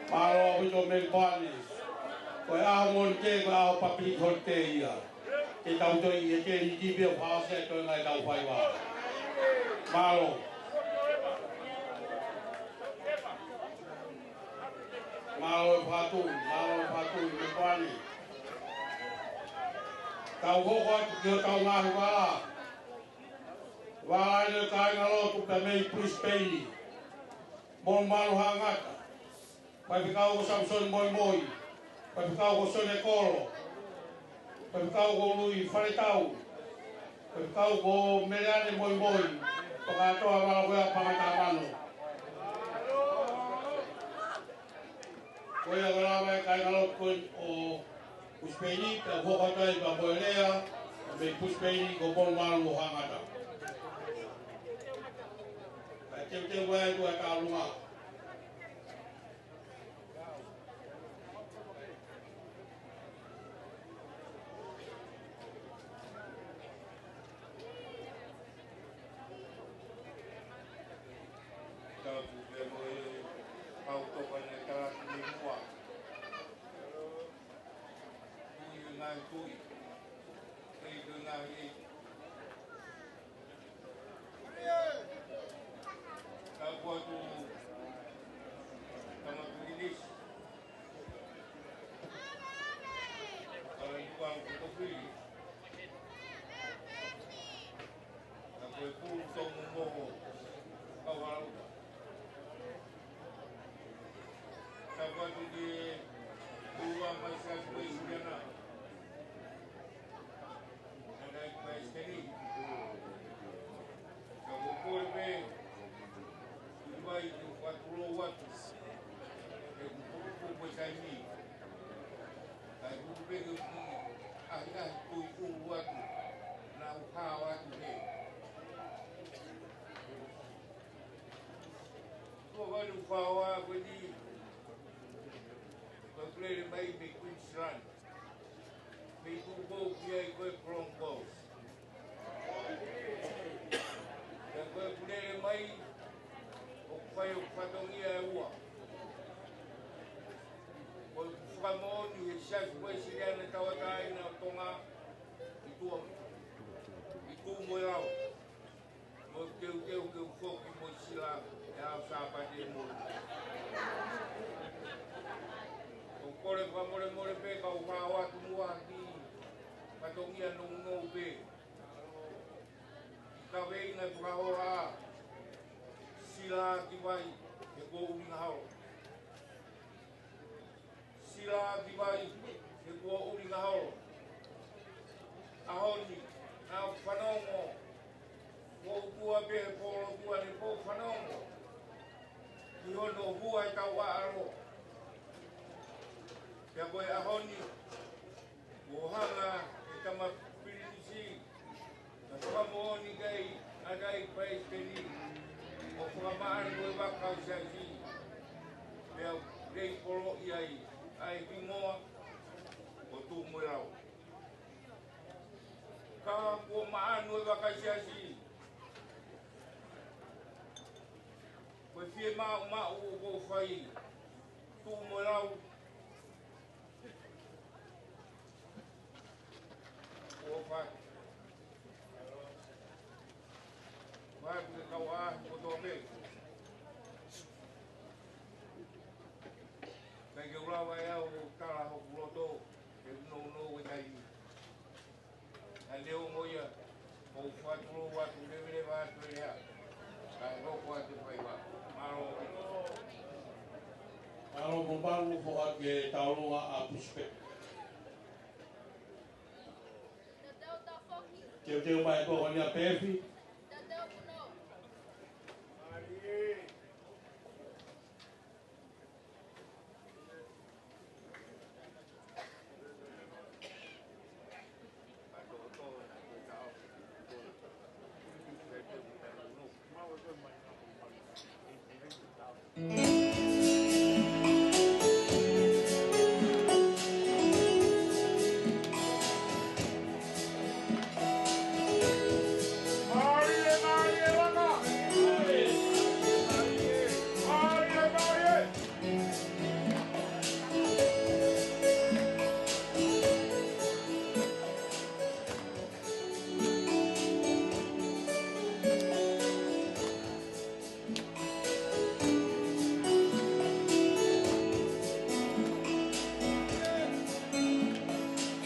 Mālō ʻaupito Melipane. Ko e ʻaho Mōnite, ko e ʻaho public holiday ia. Ke tau toe ʻi he tēniti pē ʻo fakaʻosi ʻa e toenga ʻetau faiva. Mālō. Mālō e fakatui, mālō e fakatui Melipane. Tau hoko atu ki hotau ngaahi vala. Vala ʻa e kāingalotu pea mei Brisbane. Monumanu Haʻangata. Faifekau ko Samisoni Moimoi. Faifekau ko Sione Kolo. Faifekau ko Lui Faletau. Faifekau ko Meleane Moimoi. Fakatoa vala ko ia Pangata Mano. Ko ia ko e lava e kāingalotu ko ē ʻo Brisbane, pea hoko atu ai pea mo e lea mei Brisbane ko Monumanu Haʻangata. Kae teuteu ai ʻa e tuʻa tālunga. Tapu pē mo e hau toka ne tala ki muʻa. Tui ngaahi tui. Tui ngaahi. Tapu atu Tama Pilinisi. Kalaikuang Kotofili. Tapu e pulu Tomu Moho Kauhalauta. Tapu atu ki he Tuʻa mai Siasi Uēsiliana. Naʻe ʻi ai Palesiteni. Ka ko e kole pē, ʻi vai ke u fakatulou atu. Ke u pupupu e taimi. Ka e kole pē ke u ʻahiʻahi kui ʻulu atu. Naʻa u hao atu he. Ko e vanu faoa ko eni. Ko e lele mai mei Queensland. Mei Tupou ki ai ko e Broncos. Pea ko e lele mai, ʻoku fai ʻo fatongia e ua. Ko e fakamoʻoni he Siasi Uēsiliana Tauʻatāina ʻo Tonga, ʻi Tuʻa, ʻi Tuʻamoʻunga. Mo teuteu ke u foki mo Sila he ʻaho Sāpate mo. ʻOku ou kole fakamolemole pē kau fāo atu muʻa ki he fatongia nounou pē. Kaveinga e fakahoa, Sila ki vai, he kuo ʻulinga holo. Sila ki vai, he kuo ʻulinga holo. ʻAho ni, naʻa ku fanongo, ko e ʻOtua pē he pō lotua ni, ko e fanongo ki hono hua e tau ʻaʻalo. Pea ko e ʻaho ni, kuo hanga ʻe Tama Pilinisi, naʻe fakamoʻoni ki ai ʻa e Palesiteni, ʻo fakamaʻanu e vaka ʻo e Siasi, pea lei poloʻi ai ʻa e hingoa ko Tuʻamoʻunga. Ka kuo maʻanu e vaka ʻo e Siasi, Ko e fiemaʻu maʻu ʻoku ou fai, tuʻu mo e lau. ʻOku ou fai. Fai ʻoku te kau ʻaʻahi kotoa pē. Kae ke u lava ʻe au ʻo tala hoku loto, ke nounou e taimi. Ka neongo ia, ʻoku ou fakatulou atu leveleva atu e lea. Kae hoko atu e faiva. Mālō. Mālō. Ko e pau ʻoku foaki e taulunga ʻa Pusipe. Teuteu mai ko eni ʻa Pefi.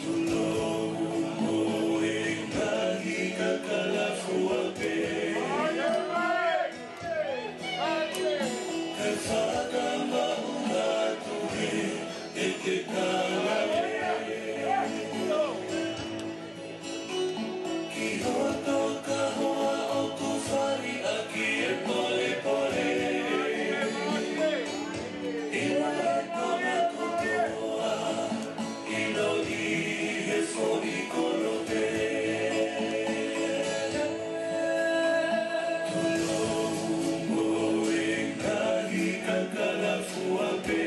Tulou mo e ngaahi kakala fua pē. Kae fakamaʻunga atu ē, ʻe te kala ē. Ki hoto kahoa ʻoku fai ʻaki e polepole. ʻIlo e tama kotoa, ʻilo ʻi he foʻi kolope. Tulou mo e ngaahi kakala fua pē.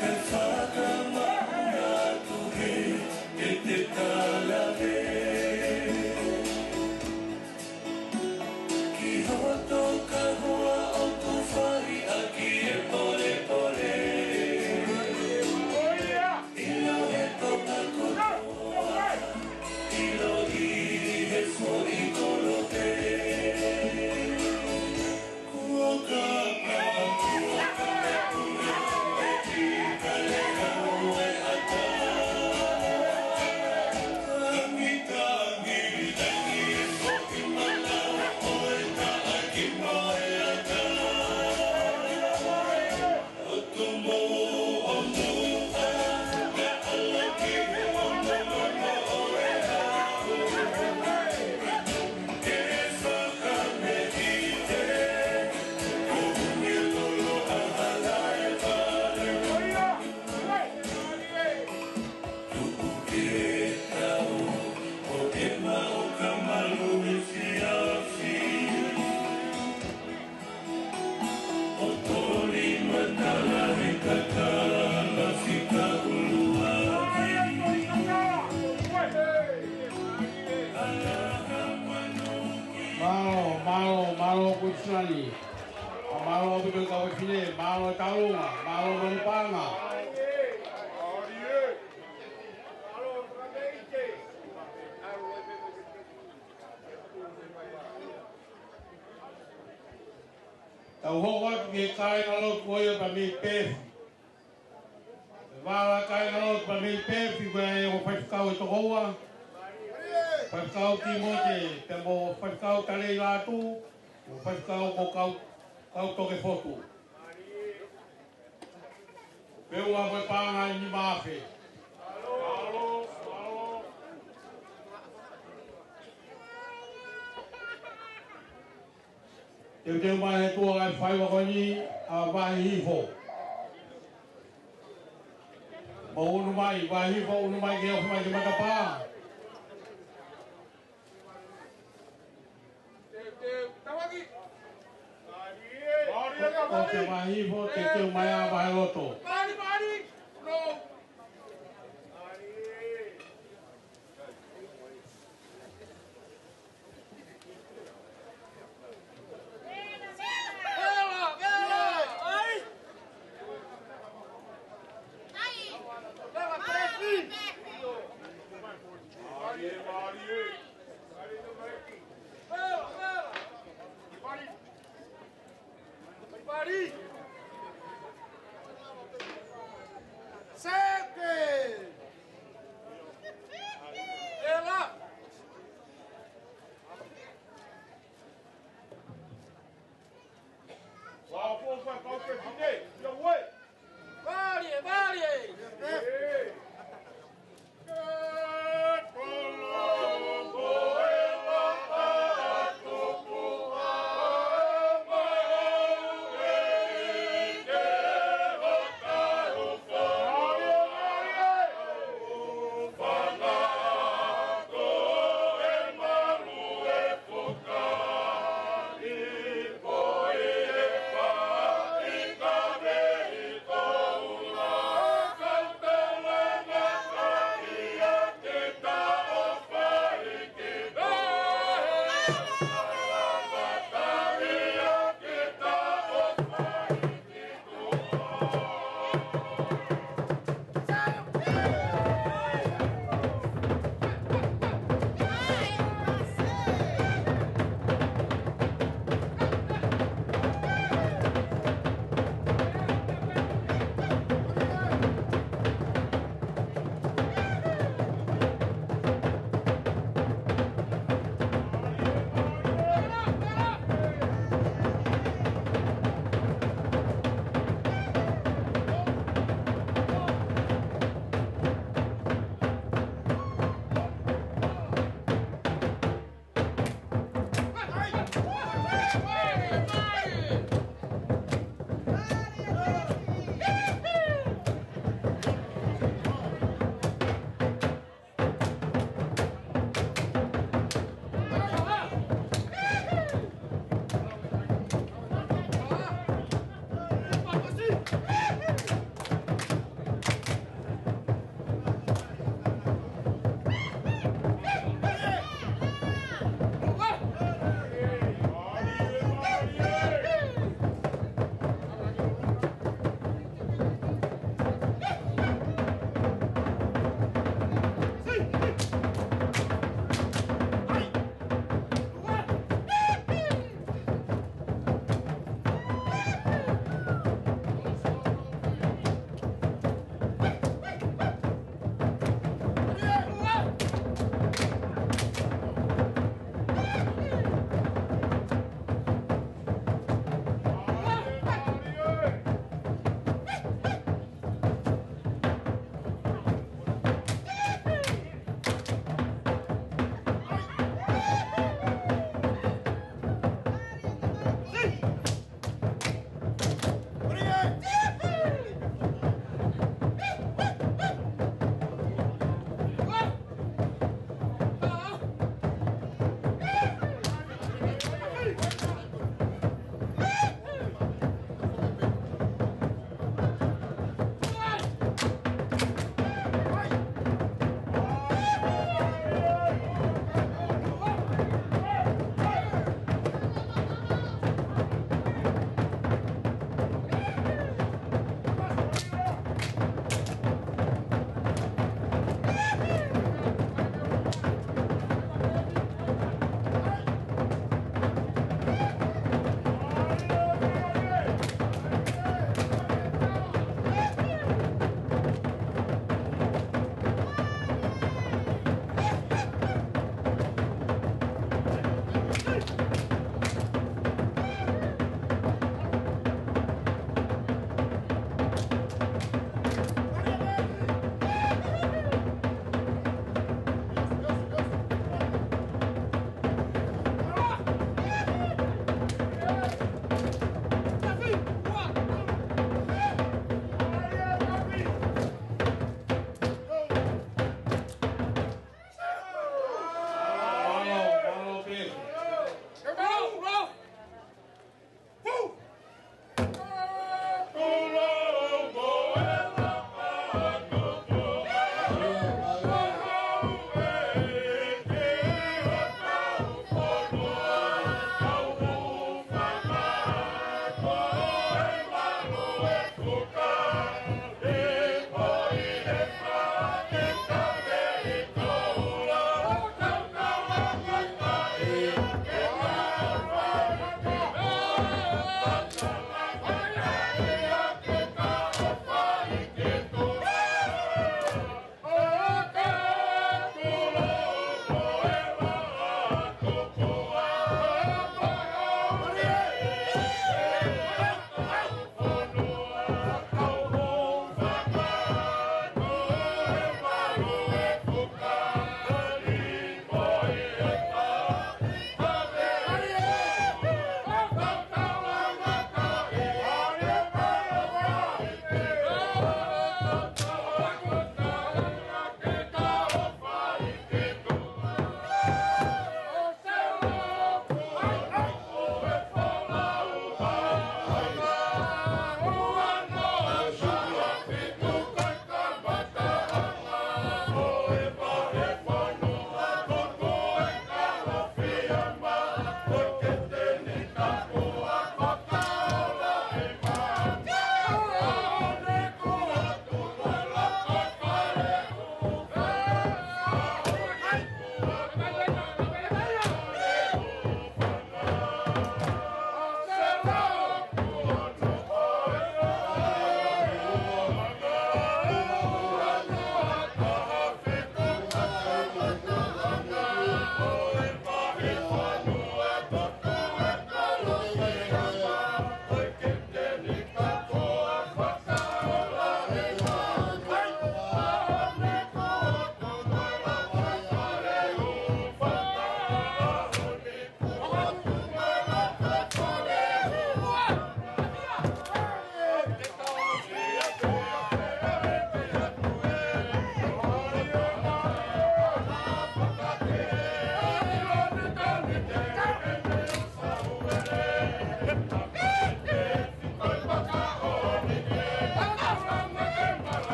Kae fakamaʻunga atu ē, ʻe te kala ē. Ki hoto kahoa ʻoku fai ʻaki e polepole. ʻIlo e tama kotoa, ʻilo ʻi he foʻi kolope. Mālō, mālō, mālō Kuisinani. Mālō ʻaupito kau fefine, mālō taulunga, mālō manu paʻanga. Tau hoko atu ki he kāingalotu ko ia pea mei Pefi. Vala kāingalotu pea mei Pefi, ko e ongo faifekau ʻe toko ua. Faifekau Timote, pea mo faifekau Talei Lātū, mo faifekau ko Kau, Kau Toke Fotu. Pea ua mo e paʻanga ʻe nima afe. Teuteu mai he tuʻa ʻa e faiva ko eni ʻa Vahe Hihifo. Mou unu mai, Vahe Hihifo, unu mai ke ofi mai ki matapā. ʻOku Vahe Hihifo, teuteu mai ʻa Vahe Loto. Mālie, mālie. No.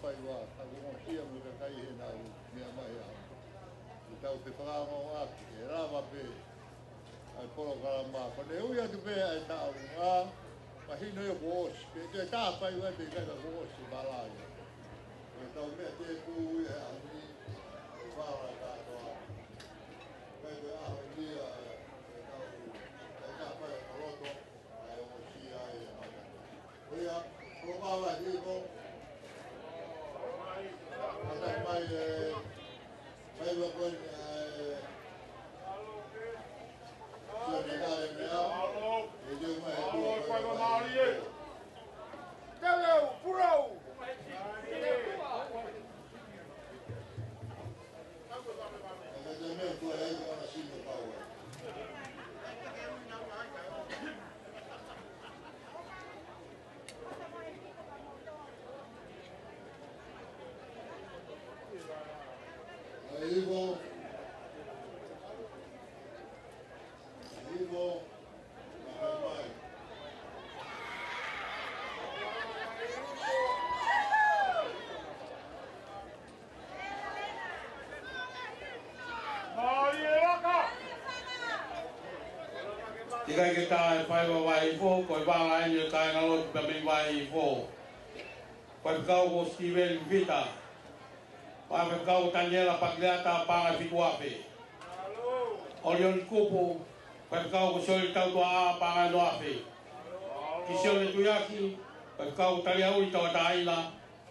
Faiva, ka ko e ongosia mo e kakai he nau meʻa mai au. ʻI heʻetau fefakaongoongoaki, ʻe lava pē ʻa e polokalama. Ko ʻene ui atu pē ʻa e taʻu ngā, mahino ia kuo ʻosi, pea toe tā faiva pē ʻikai ka kuo ʻosi e vala ia. Ko ʻetau meʻa tēpū ia he ʻaho ni, ʻe vala kātoa. Pea ko e ʻaho ni ia, ʻe tau, ʻe tā faiva koloto, ʻa e ongosia e mata. Ko ia, ko e vala hifo. Kātaki mai e faiva ko eni, ʻa e Sione Kale Meʻa. ʻE teu mai e tua faiva mai. Teu, pulou. ʻIkai ke tā e faiva Vaihifo, ko e vala eni ʻo e kāingalotu pea mei Vaihifo. Faifekau ko Steven Vita. Faifekau ko Taniela Pakileata, paʻanga ʻe fitu afe. ʻOlioni Kupu, faifekau ko Sioli Tautuaʻa, paʻanga ʻe ono afe. Kisione Tuiaki, faifekau ko Taliauli Tauʻatāina,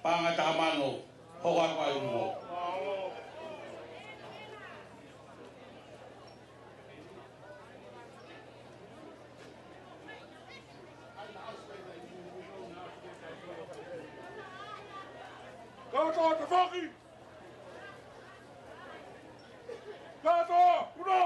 paʻanga ʻe taha mano. Hoko atu ai mo. Kātoa tafoki! Kātoa, puno!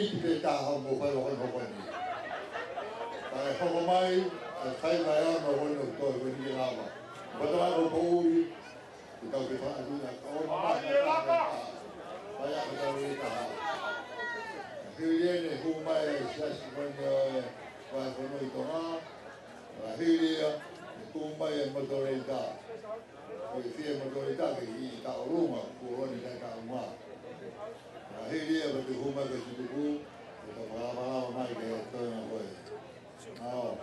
Pē taha mo fai o hono hoko ni. Kae hoko mai, ʻa e faiva ʻe ono ʻo hono toe ko eni ke lava. Pata mai ko Poʻuli, ke tau ke faʻa tui na ka o ma. Ai, e laka. Fai a ka tau e taha. Hili ʻene hū mai e siasi ko eni ʻo e, ʻo e fonua ʻi Tonga. Hili ia, ʻe hū mai e motoreita. Ko e fie motoreita ke ʻi taʻolunga, ko loni kai ka uma. Hili ia, pea te hū mai ko e tutuku, ʻe tau fakaʻapaʻapa mai ke toe na koe. Ao.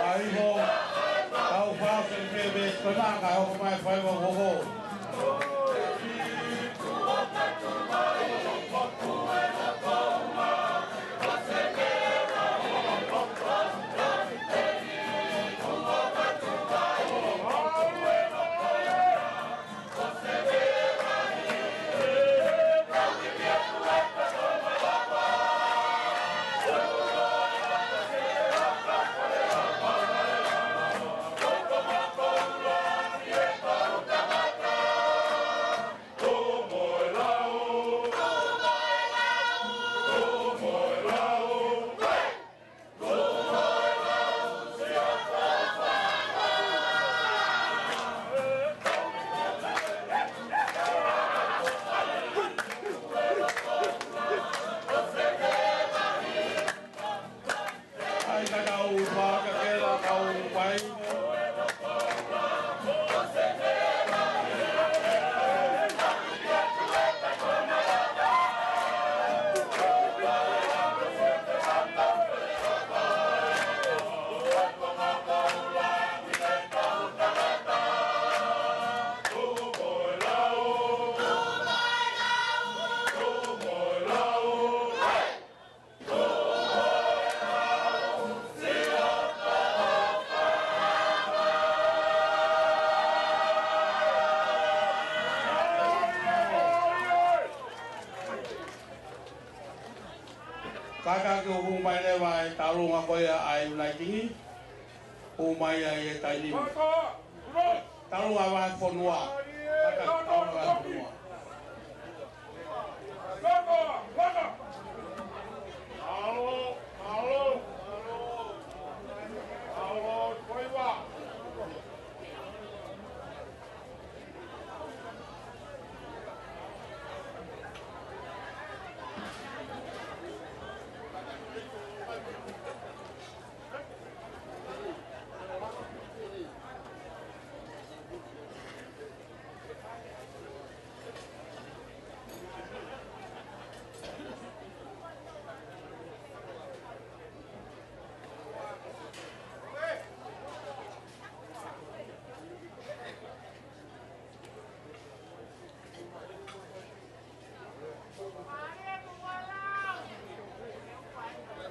Tau, tau fāseke me kona ka hoko mai fai wa hoko. Kātaki ʻo hū mai leva e taʻalonga ko ia ʻa e Uniting, hū mai ai e taimi ni. Taʻalonga vahefonua. Kātaki taʻalonga vahefonua.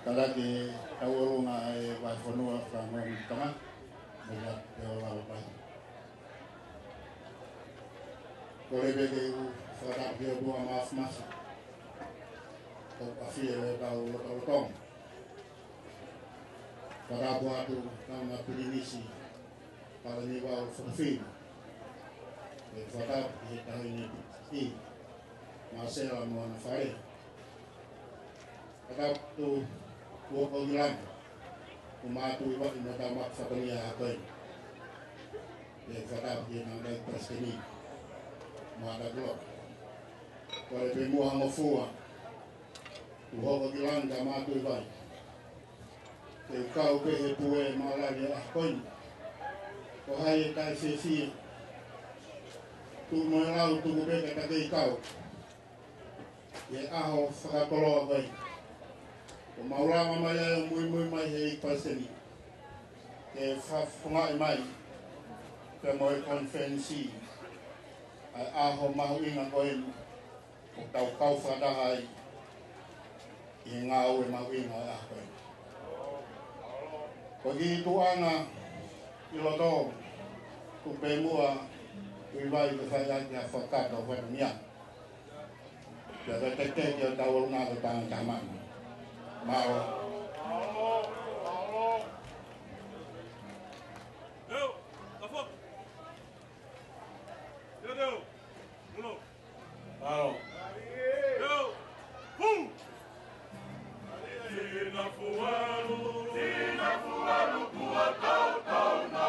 Kātaki taʻalonga e vahefonua fakaongo tama, meʻa te o lalo mai. Kole pē ke u fakatapu ki he ʻOtua Māfimafi, ʻoku ʻafio ʻi hotau lotolotonga. Fakatapu atu ki he Pilinisi, Talaniuvalu Fotofina. Pea fakatapu ki he Taʻahine Piti, Māsela mo hona fale. Fakatapu ki he Houʻeiki Langi, ʻo Mātuivaʻe mo hotau maʻu fatongia ʻaho ko eni. Pea fakatapu ki he Tangataʻeiki Palesiteni, Mata Kuloa. Kole pē muʻa hongofulu ʻa e Houʻeiki Langi mo Mātuivaʻe ke u kau pē he pue māʻulalo ʻaho ko eni. Ko hai ʻe taʻefiefia, tuʻu mo e lau, tuku pē ka ta kei kau ʻi he ʻaho fakakoloa ko eni. ʻOku mau lava mai ai ʻo muimui mai he ʻEiki Palesiteni ke fakafofongaʻi mai pea mo e konifelenisi ʻa e ʻaho mahuʻinga ko eni, ʻo tau kau fakataha ai ʻi he ngāue mahuʻinga ʻo e ʻaho ko eni. Ko e kiʻi tuʻunga ʻi loto, tuku pē muʻa Tuʻivai ke fai ʻaki ha fakakakato fatongia. Pea ke tekeʻi ʻo tau ʻalu nā ko e tangata manu. Mālō. Leo, ka foki. Leo, leo. Mulo. Mālō. Leo. Hū. Sina fualu, sina fualu kua tautau na.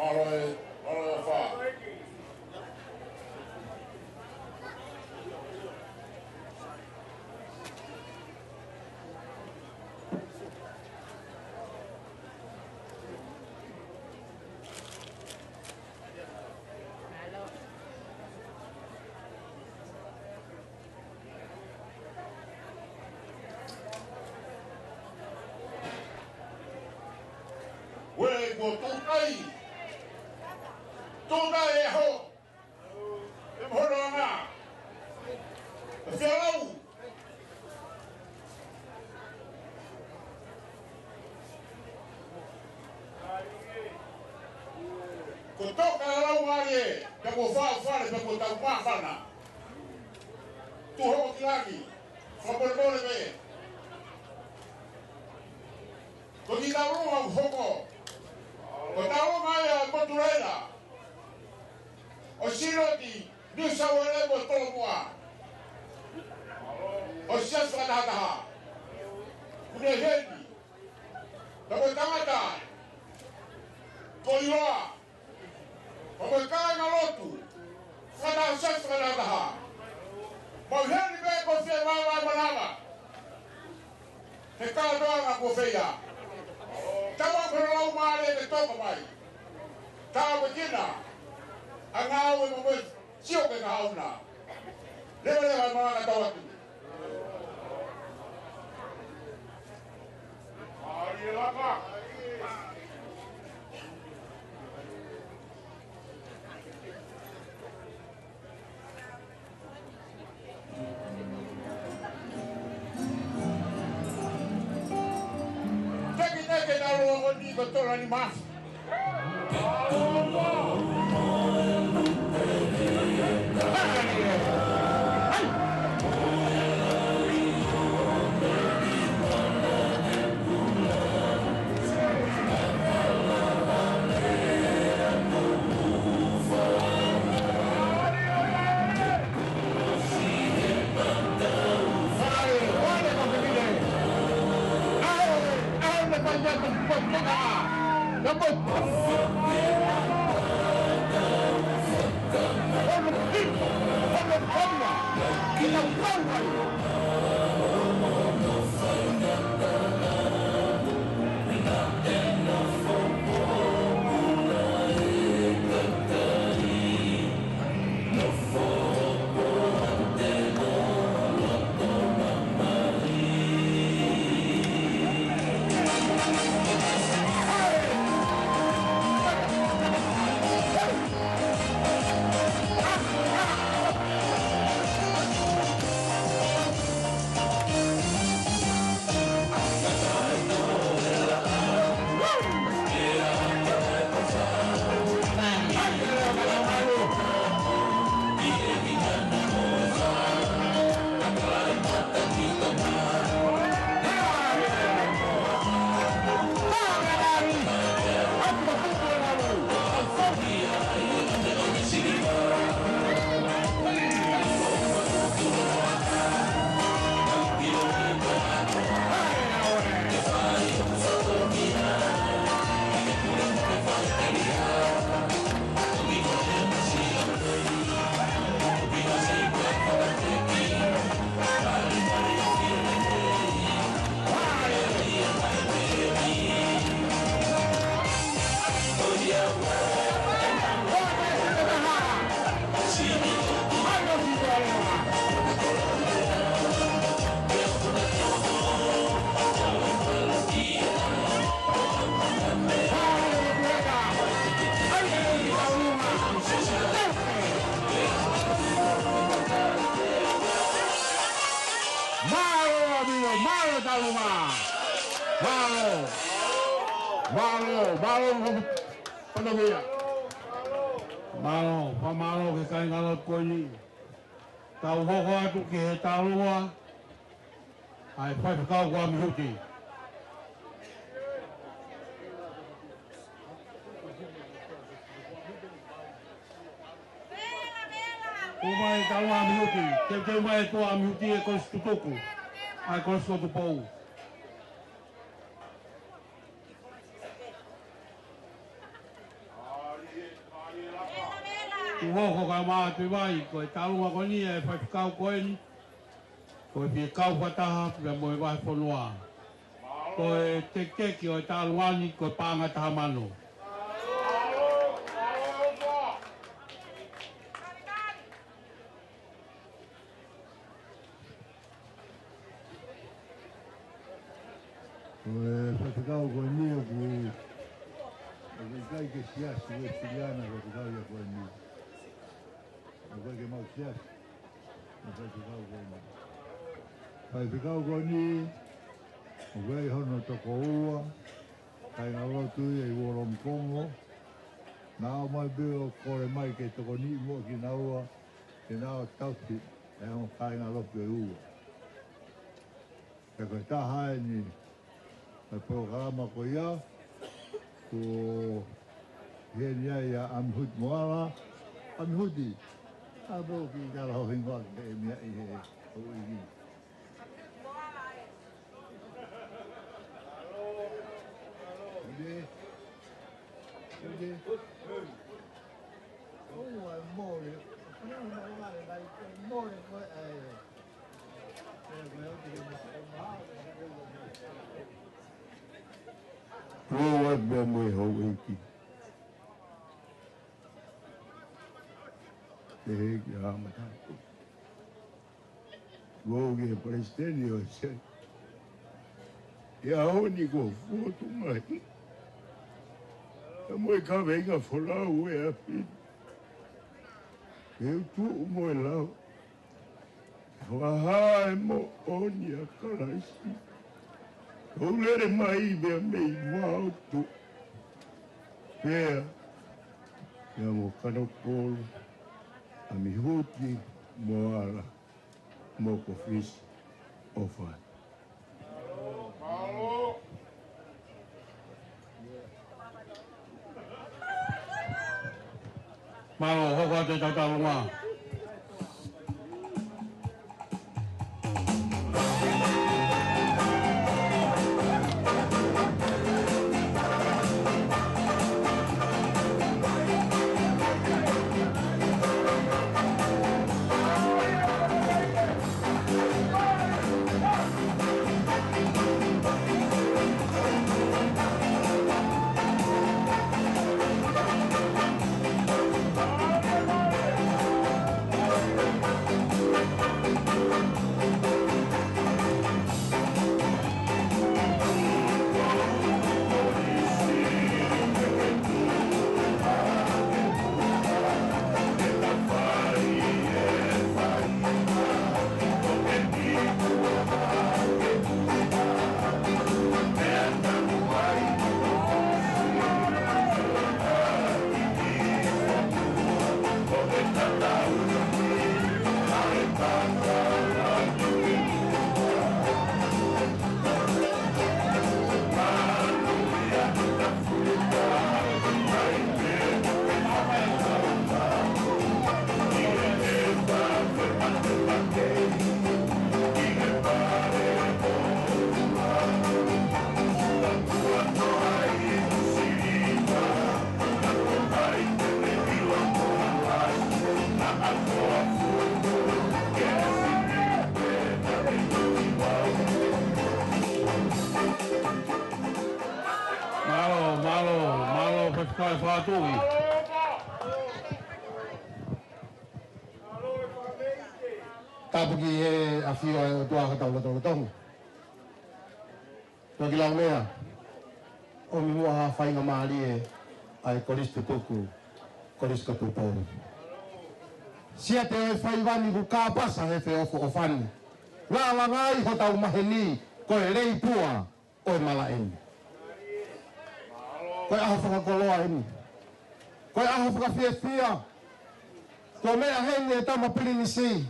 Mālō e, mālō e fā. Uē, kuo tuʻu ai. Tuʻu ai e hō. E moho anga. E fia lau. Ko e toka lau mālie, pea kuo faʻu fale, pea kuo tau māfana. Tuʻu hoko ki langi, fakamolemole pē. Ko e taulunga ʻoku hoko. Ko e taulunga ia ʻa e motu Laila. ʻO e Sīnoti New South Wales mo Tolomuʻa. ʻO e Siasi Fakatahataha. Kuo ne heni. Pea mo e tangata ko Iloa. Pea mo e kāingalotu. Fakataha Siasi Fakatahataha. Mau heni pē ko e fie mālō manava. He kātoanga kuo feia. Tau ʻa e lau mālie ke toka mai. Tau ʻa e kina. ʻA e ngāue mo e sio ke kahauna. Leveleva e malanga tau atu. Mālie laka. Teki teki tau o ni ko tola ni mas. Mālō. Mālō, mālō, Panakia. Mālō, fakamālō ki he kāingalotu ko eni. Tau hoko atu ki he taʻaloa ʻa e faifekau ko ʻAmihuti. Kuo ʻomai e taʻaloa ʻa ʻAmihuti, teuteu mai e tuʻa ʻa ʻAmihuti ʻi he kolisi tutuku, ʻa e kolisi ko Tupou. Kuo hoko ka mā atu ʻi vai, ko e taʻaloa ko eni ʻa e faifekau ko eni, ko e fie kau fakataha pea mo e vahefonua. Ko e tekiteki ʻo e taʻaloa ni ko e paʻanga taha mano. Ko e faifekau ko eni ʻoku, ʻoku ʻikai ke siasi Uēsiliana faifekau ia ko eni. ʻOku ʻikai ke maʻu siasi ʻa e faifekau ko eni. Faifekau ko eni, ʻoku ʻi ai hono tokoua, kāingalotu ia ʻi Uolongokongo. Naʻa ʻomai pē ʻo kole mai ke tokoniʻi muʻa kinaua, ke nau tauhi e ongo kāingalotu ʻe ua. Pea ko e taha eni ʻo e polokalama ko ia, ko eni ia ʻa ʻAmihuti Moala, ʻAmihuti, ʻa pē ʻoku ke tala ho hingoa ke meʻa ʻi he houʻeiki. Ude. Ude. ʻOua e mole. Mole ko e. Ua pea mo e houʻeiki. Ke hiki a mata. Ko e palesiteni ʻo e se. ʻI he ʻaho ni kuo fotu mai. Ka mo e kaveinga folau ʻa e ʻapi. Ke u tuʻu mo e lau. Fakahā e moʻoni ʻa Kalaisi. Ko u lele mai pea mei Vaotu. Pea, pea mo Kanokolo, ʻAmihuti Moala, mo Kofisi ʻOfani. Mālō, hoko atu e taʻaloa. Mālō, mālō, mālō, Pasifika Fātui. Tapu ki he ʻafio ʻa e ʻOtua ka tau lotolotonga. Toki lau meʻa, ʻomi muʻa ha faingamālie ʻa e kolisi tutuku, kolisi ko Tupou. Siate ʻo e faivani kuo kāpasa he feʻofoʻofani. Lālanga ai hotau maheni, ko e leipua. ʻo e malaʻe ni. Ko e ʻaho fakakoloa eni. Ko e ʻaho fakafiefia. Ko e meʻa heni ʻe Tama Pilinisi.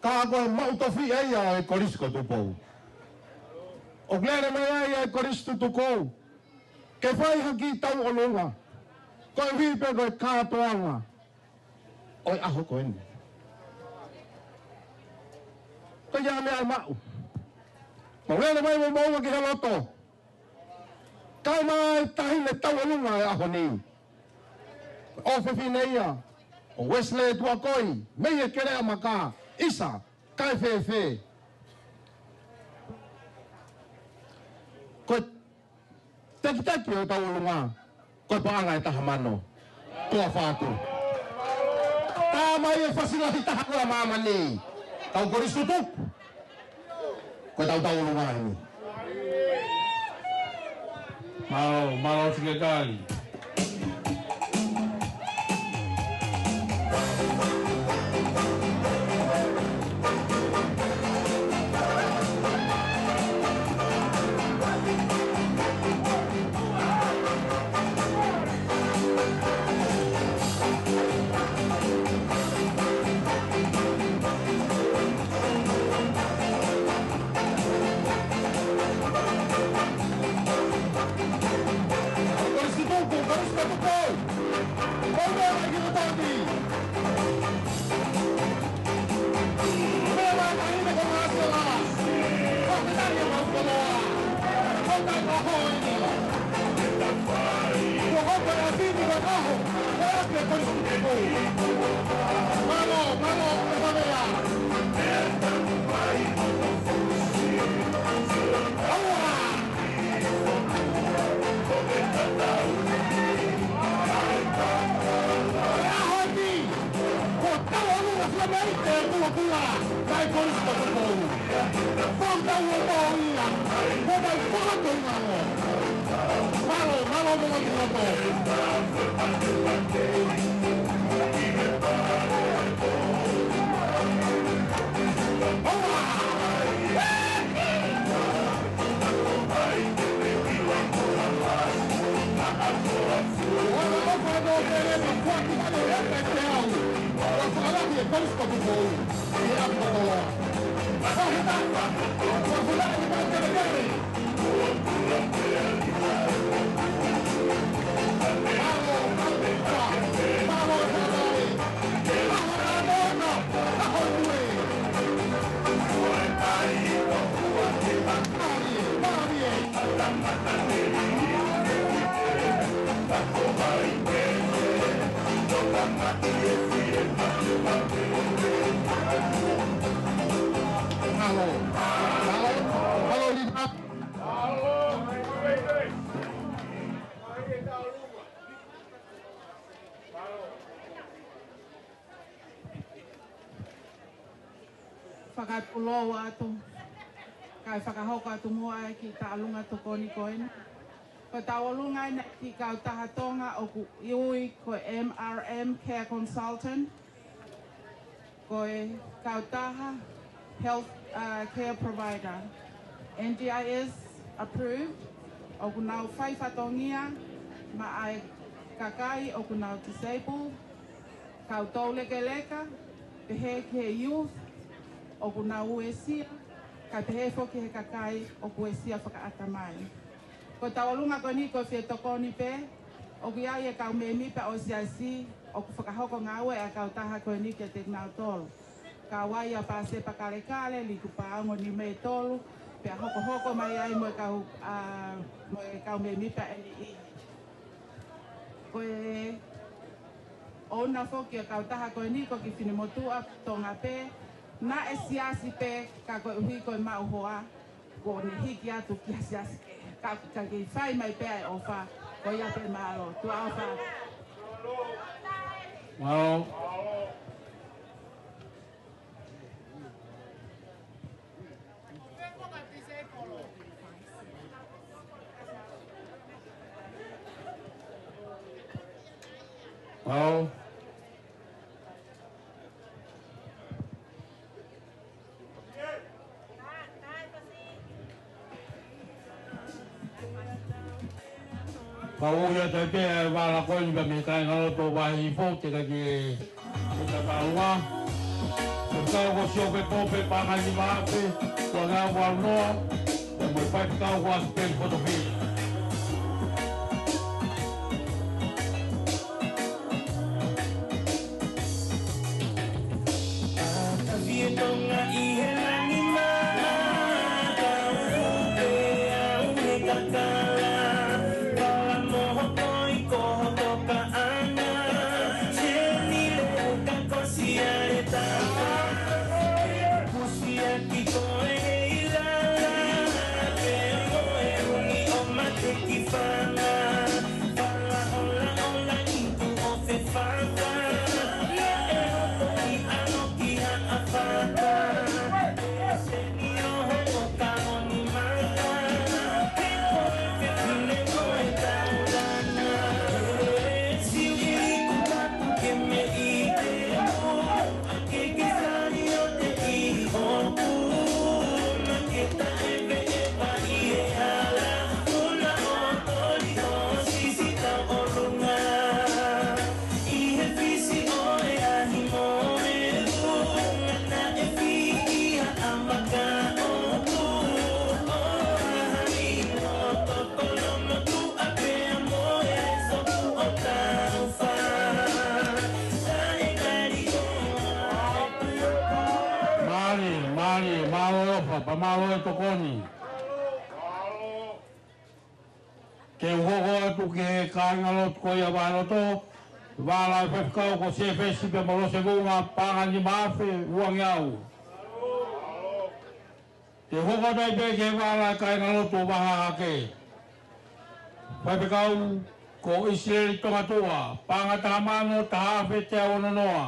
Ka ko e maʻu tofiʻa ia ʻo e Kolisi ko Tupou. ʻOku lele mai ai ʻa e Kolisi Tutukou ke fai ha kiʻi tauʻolunga. Koeʻuhi pē ko e kātoanga ʻo e ʻaho ko eni. Ko ia meʻa ʻe maʻu. Mau lele mai mo maua ki he loto. Kae mai tahi le tauʻolunga e ʻaho ni. ʻOfefine ia ʻo Wesley Tuakoi, mei he Keleʻa Maka, ʻisa, kae fēfē. Ko e tekiteki ʻo e tauʻolunga, ko e paʻanga ʻe taha mano. Toa fatu. Tā mai e fasi lahi taha ko ē ʻa māmani. Tau Kolisi Tutuku. Ko e tau tauʻolunga eni. Mālō, mālō Sekelitali. Mālō, mālō, mālō, mālō. Fakatulou atu, kae fakahoko atu muʻa e kiʻi tauʻolunga tokoni ko eni. Ko e tauʻolunga eni ki he kautaha Tonga ʻoku ui ko e M R M Care Consultant, ko e kautaha Health, uh, Care Provider, N D I S approved, ʻoku nau fai fatongia maʻa e kakai ʻoku nau disabled, kau toulekeleka, pehē ki he youth ʻoku nau uesia, kae pehē foki he kakai ʻoku uesia fakaʻatamai. Ko e tauʻolunga ko eni ko e fie tokoni pē, ʻoku ʻi ai e kau mēmipa ʻo e siasi ʻoku fakahoko ngāue ʻa e kautaha ko eni kiate kinautolu. Kau ai ʻa Pāsepa Kalekale, Liku Paongo Niumeitolu, pea hokohoko mai ai mo e kau, ā, mo e kau mēmipa ʻe niʻihi. Ko e ʻouna foki ʻo e kautaha ko eni ko e kiʻi finemotuʻa Tonga pē, naʻe siasi pē ka koeʻuhi ko e maʻu hoa, kuo ne hiki atu ki he siasi kehe. Ka, ka kei fai mai pē ʻa e ʻofa, ko ia pē, mālō, tuʻa ʻofa. Mālō. Mālō. Ka ʻoku ʻi ai pē ʻa e vala ko eni pea mei he kāingalotu ʻo Vahe Hihifo, teʻeki ke, ke tau ʻalu. Ko e kau ko Siope Pope, paʻanga ʻe nima afe, ua ngeau ua noa, pea mo e faifekau ko ʻAsipeli Fotofili. Ka fie Tonga ʻi he langi mā, ka uhu pē au he kakala. Kala moho toi ko hoto kaʻanga. Seni le ka kosi ale tata. Kusi ʻaki koe he ʻilala. Pea mo e uni ʻo mate ki fanga. Fala ola ola ʻi tuʻo fefaka. Naʻe hopo ʻi ʻAno ki Haʻafaka. Seni ʻo hopo ka moni maka. Ke koe fefine mo e taulana. Siu ʻi kupaku ke me ʻi te mo. Ke ke sani ʻo te ki hoku. Ma ke taʻe me e pa ʻi he hala. Una ʻo toli ʻo sisi tau ʻolunga. ʻI he fisi ʻo e ahi mo e unga naʻe fiʻi ha ʻamaka ʻo tu. ʻO ha hali ʻo tokolo mo tu a pea mo e soku ʻo tau fa. Mālie, mālie, mālō ʻofa, pea mālō e tokoni. Ke u hoko atu ki he kāingalotu ko ia Valeloto, vala e faifekau ko Sefesi pea mo Lose Vunga, paʻanga ʻe nima afe, ua ngeau. Te u hoko atu ai pē ki he vala e kāingalotu ʻo Vahe Hahake. Faifekau ko ʻIsileli Tongatuʻa, paʻanga ʻe taha mano, taha afe, teau ono noa.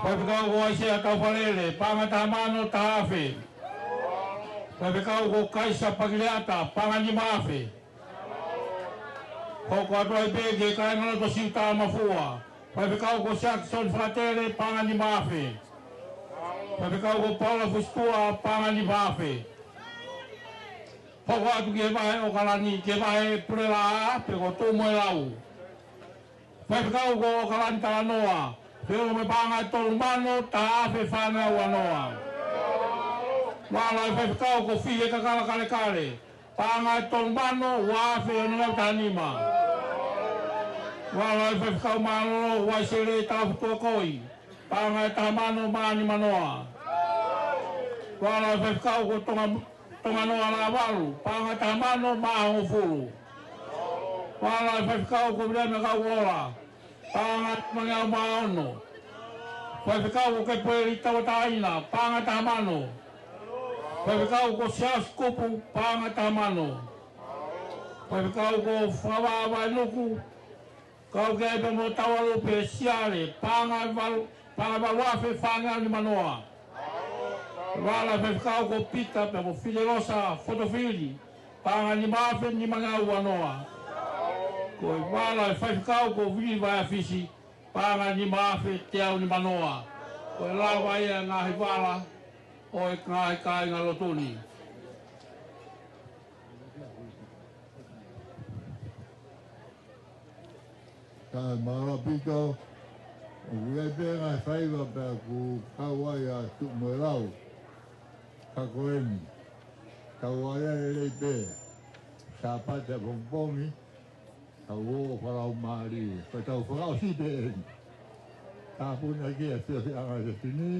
Faifekau ko ʻAisea Taufalele, paʻanga ʻe taha mano, taha afe. Faifekau ko Kaisa Pakileata, paʻanga ʻe nima afe. Hoko atu ai pē ki he kāingalotu Siutā Mafua. Faifekau ko Siakisoni Fakatele, paʻanga ʻe nima afe. Faifekau ko Paula Fusitua, paʻanga ʻe nima afe. Hoko atu ki he vahe ʻOkalani, ki he vahe Pulelaʻā, pe ko Tuʻumoelau. Faifekau ko ʻOkalani Talanoa, feʻunga mo e paʻanga ʻe tolu mano, taha afe, fā ngeau ua noa. Vala e faifekau ko Fihe Kakala Kalekale, paʻanga ʻe tolu mano, ua afe, ono ngeau taha nima. Vala e faifekau mālōlō, ʻUaisele Taufutuakoi, paʻanga ʻe taha mano, mā nima noa. Vala e faifekau ko Tonga, Tonganoa Lavalu, paʻanga ʻe taha mano, mā hongofulu. Vala e faifekau ko Viliami Kauola, paʻanga ʻe nima ngeau mā ono. Faifekau ko Kepueli Tauʻatāina, paʻanga ʻe taha mano. Faifekau ko Siaosi Kupu, paʻanga ʻe taha mano. Faifekau ko Fakavā Vainuku, kau ki ai pea mo Taualupe Siale, paʻanga ʻe valu, paʻanga ʻe valu afe, fā ngeau nima noa. Vala e faifekau ko Pita pea mo Finelosa Fotofili, paʻanga ʻe nima afe, nima ngeau ua noa. Ko e vala e faifekau ko Vili Vaiafisi, paʻanga ʻe nima afe, teau nima noa. Ko e lava ia e ngaahi vala ʻo e ngaahi kāingalotu ni. Ka mālō ʻaupito, ʻoku ʻi ai pē ngaahi faiva pea ʻoku kau ai ʻa Tuʻumoelau. Ka ko eni, kau ai ʻa e lelei pē, Sāpate ʻapongipongi, tau ō fakalaumālie, ko e tau fakaʻosi pē eni. Tāpuni ʻaki ʻa e fiefia ʻanga e fefine,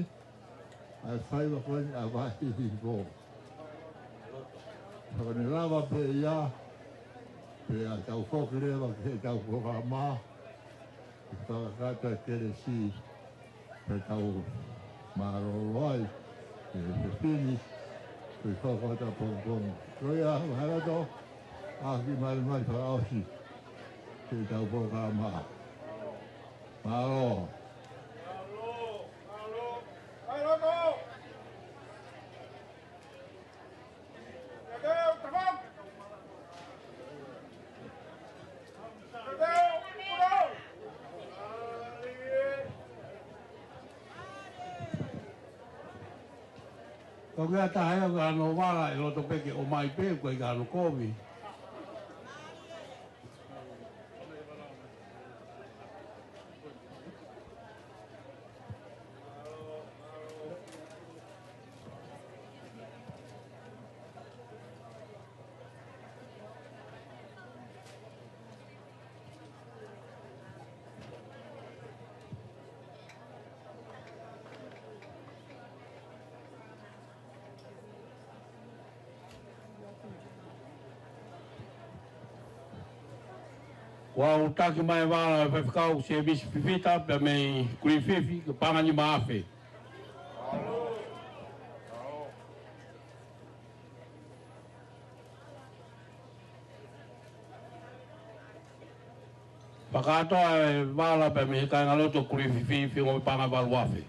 ʻa e faiva ko eni ʻa Vahe Hihifo. Ka ko ʻene lava pē ia, pea tau foki leva ki heʻetau polokalama, ʻi he fakakakato e kelesi, pea tau mālōlō ai, ʻe he fefine, pea tau fakakakato pongipongi. Ko ia, Valeloto, ʻa e kiʻi malimali fakaʻosi, ki heʻetau polokalama. Mālō. Ko e taha ia ʻoku ʻi ai hano vala ʻi loto pē ke ʻomai pē, ʻoku ʻikai ke ʻi ai hano kovi. Kuo taki mai e vala ʻa e faifekau Sēmisi Fifita pea mei Kulififi, ko e paʻanga ʻe nima afe. Fakakātoa e vala pea mei he kāingalotu Kulififi, ko e paʻanga ʻe valu afe.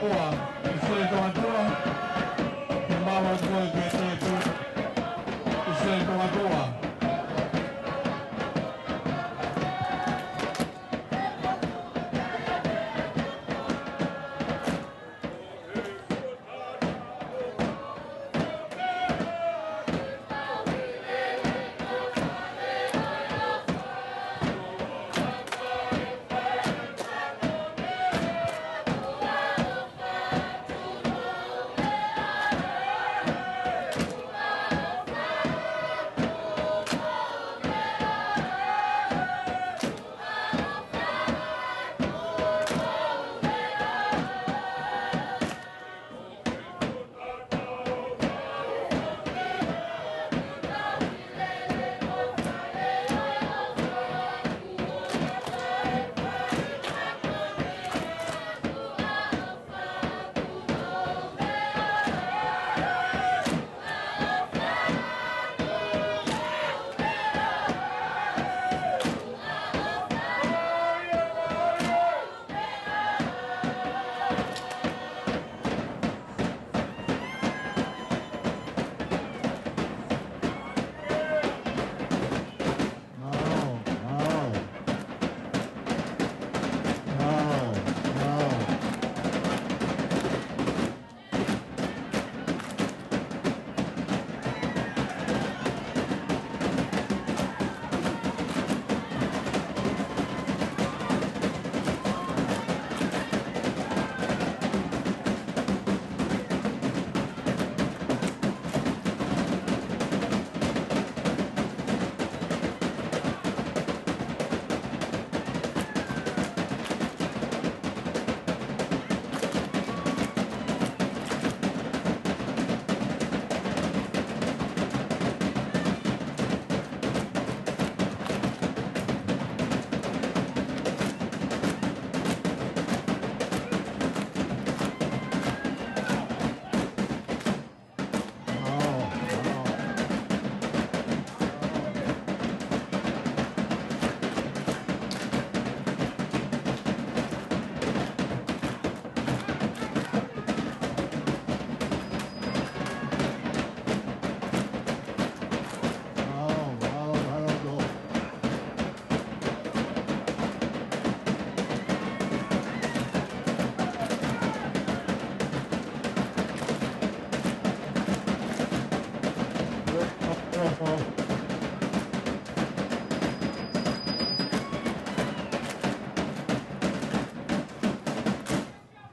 Ua, ʻIsileli Tongatoa, ke mālō atu koe ki he tēpile. ʻIsileli Tongatoa.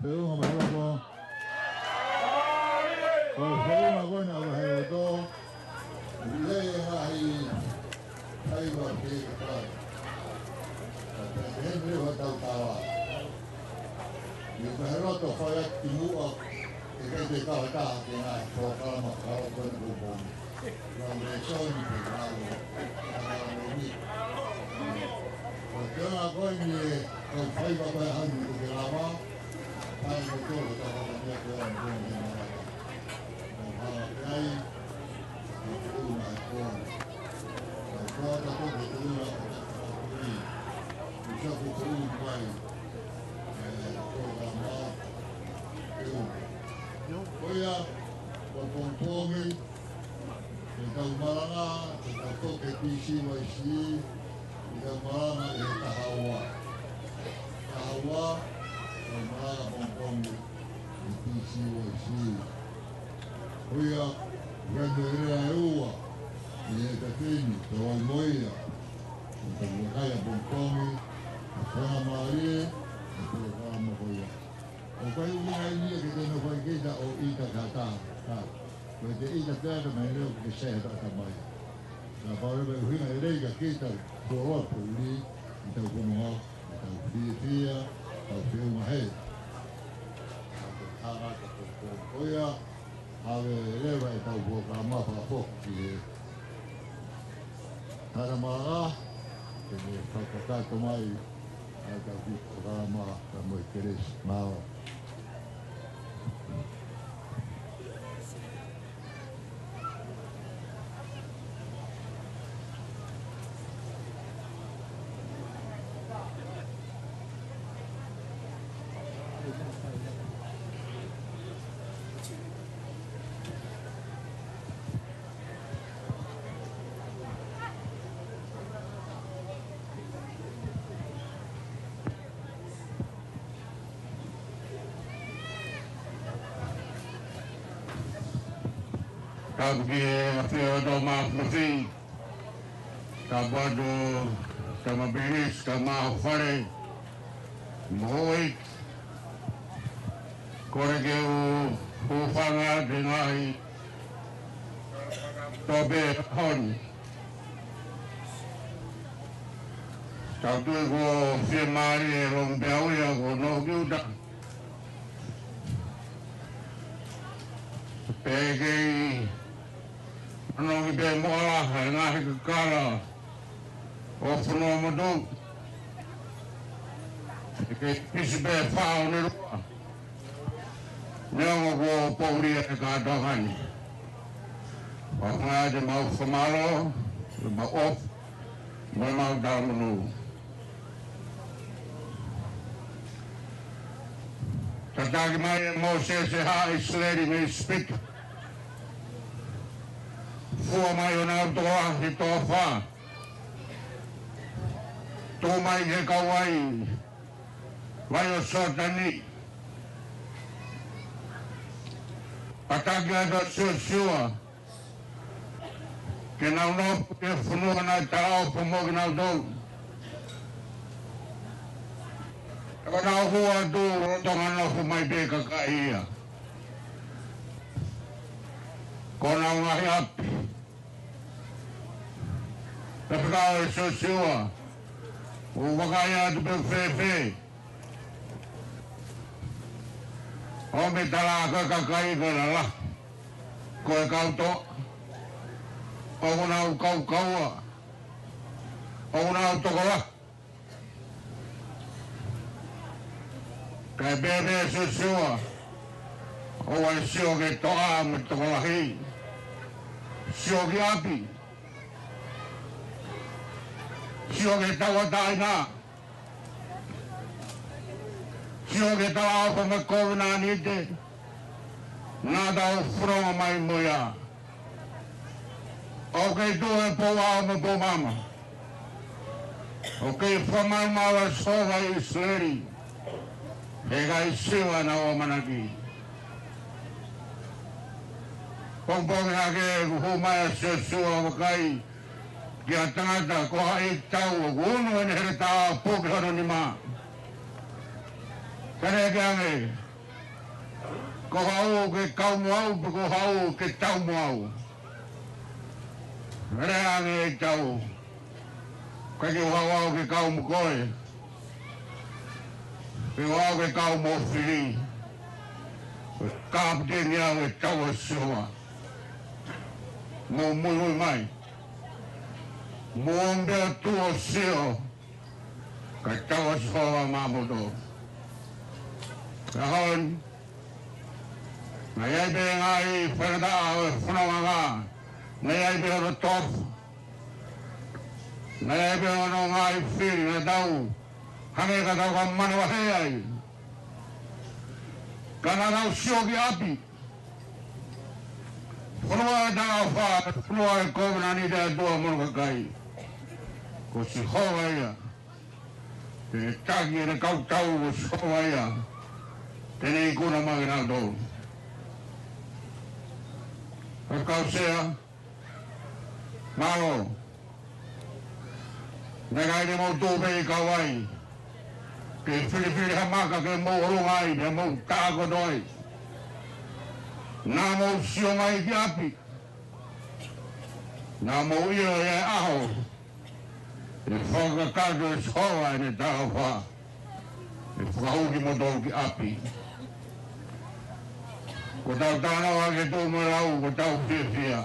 Feʻunga mai loto. Ko e feʻunga ko ena ʻa e loto. ʻI he ngaahi faiva ke fai. Ka te heni leva tau tala. ʻI he loto fai atu ki muʻa, ʻe ʻikai te kau ha taha ke ngaahi polokalama kau ko ena ko e pongipongi. Lau lēsoni pe lau, lau ʻa e ʻaho ni. Ko e tala ko eni ʻe kau faiva ko e ʻaho ni ʻoku ke lava, fai mo tolo tau ka mea ko e ʻaho ni ko e mea mara. Mo hala ke ai, mo te una e koa. Mo koa ka ko ke te una ko te kakuri. Mo sa ko te una mai. ʻE, ko ka mā, te una. Ko ia, ko pongipongi, ʻe tau malanga, ʻe tau toke P C Y C, ʻe tau malanga ʻi he taha ua. Taha ua, ʻe malanga pongipongi ʻi he P C Y C. Ko ia, ʻi he meʻa ʻe ua, ʻi he tateni, tau ai mo ia. ʻE tau vakai ʻa pongipongi, ʻa e faingamālie, ʻa e polokalama ko ia. ʻOku ʻikai ʻuhinga ia ke te nofo ai kita ʻo ʻita ki ha taha, ka ko e te ʻita pē ʻa e meʻa leo ke sai ha taha mai. Ka pau leva e ʻuhinga ʻe lei ka kita kuo loa puli, ʻi tau kono hao, ʻi tau fiefia, tau feʻunga he. Ka ko e hanga ka ko ko ko ia, ʻave leva e tau polokalama fakafoki ki he tala malanga, ke ne fakakakato mai, ʻa e tau kiʻi polokalama ka mo e kelesi. Mālō. Tapu ki he ʻafio ʻa e Tama Māfimafi. Tapu atu Tama Pilinisi, Tama Fale, Moʻui. Kole ke u hūfanga he ngaahi topic ʻo e ʻaho ni. Tau tui kuo fiemālie e lounge peau ia kuo nofo ki ʻuta. Pea kei nofo ki pē mo ala he ngaahi kakala ʻo e fonua motuʻa. Kei pisi pē fā ʻo e lua. Neongo kuo poʻuli e kātoanga ni. Fakafetaʻi atu e mau fakamālō, e mau ʻofa, mo e mau talamonū. Tataki mai ʻe Mōsese ʻa ʻIsileli mei ʻIsipite. Fua mai honau tokoua he toafa. Tuʻu mai ki he kauvai, vai ʻo Soatani. Tataki atu ʻa Siosiua ke nau nofo ki he fonua naʻe talaʻofa mo kinautolu. Ka nau hū atu lolotonga nofo mai pē kakai ia. Ko honau ngaahi ʻapi. Pea fekau ʻe Siosiua, ʻoku vakai atu pē fēfē. ʻO me tala ʻa e kakai ko e lala. Ko e kau toʻa. ʻOku nau kaukaua. ʻOku nau tokolahi. Kae pehē ʻe Siosiua, ʻoua ʻe sio ki he toʻa mo e tokolahi. Sio ki ʻapi. Sio ki he tauʻatāina. Sio ki he talaʻofa mo e kovinānite naʻa tau fononga mai mo ia. ʻOku kei tuʻu e pou ʻao mo e pou maama. ʻOku kei fakamalumalu ʻa Sihova ʻi ʻIsileli. He ʻikai siva ʻenau ʻamanaki. Pongipongi hake kuo hū mai ʻa Siosiua ʻo vakai ki ha tangata ko ha ʻeikitau ʻoku unu ʻene heletā ʻo puke hono nima. Ka ne ke ange, ko haʻu ke kau mo au, pe ko haʻu ke tau mo au. Lea ange ʻeikitau, ʻikai ke u haʻu au ke kau mo koe. Ke u haʻu ke kau mo fili. Ko e kapiteni au ʻi he tau ʻa Sihova. Mou muimui mai. Mou ō pē ʻo tuʻu ʻo sio. Ka tau ʻa Sihova maʻamoutolu. Ka hon, naʻe ʻi ai pē ngaahi faingataʻa ʻo e fononga. Naʻe ʻi ai pē hono tofu. Naʻe ʻi ai pē hono ngaahi fili naʻa tau hangē ka tau ka manavahē ai. Ka naʻa tau sio ki ʻapi. Fonua ʻe taha ʻo fā, fonua ʻe kovinānite ʻa e ʻOtua mo hono kakai. Ko Sihova ia. Te ne taki ʻene kau tau, ko Sihova ia. Te ne ikuna mai kinautolu. Ka kau sea, mālō. Naʻe ʻikai te mou tuʻu pē ʻi kauvai ke filifili ha maka ke mou ʻolunga ai, ke mou tākoto ai. Naʻa mou sio mai ki ʻapi. Naʻa mou ʻilo ʻi he ʻaho ʻe fakakakato ʻe Sihova ʻene talaʻofa. ʻE fakahū kimoutolu ki ʻapi. Ko ʻetau talanoa ki he tuʻu mo e lau, ko ʻetau fiefia.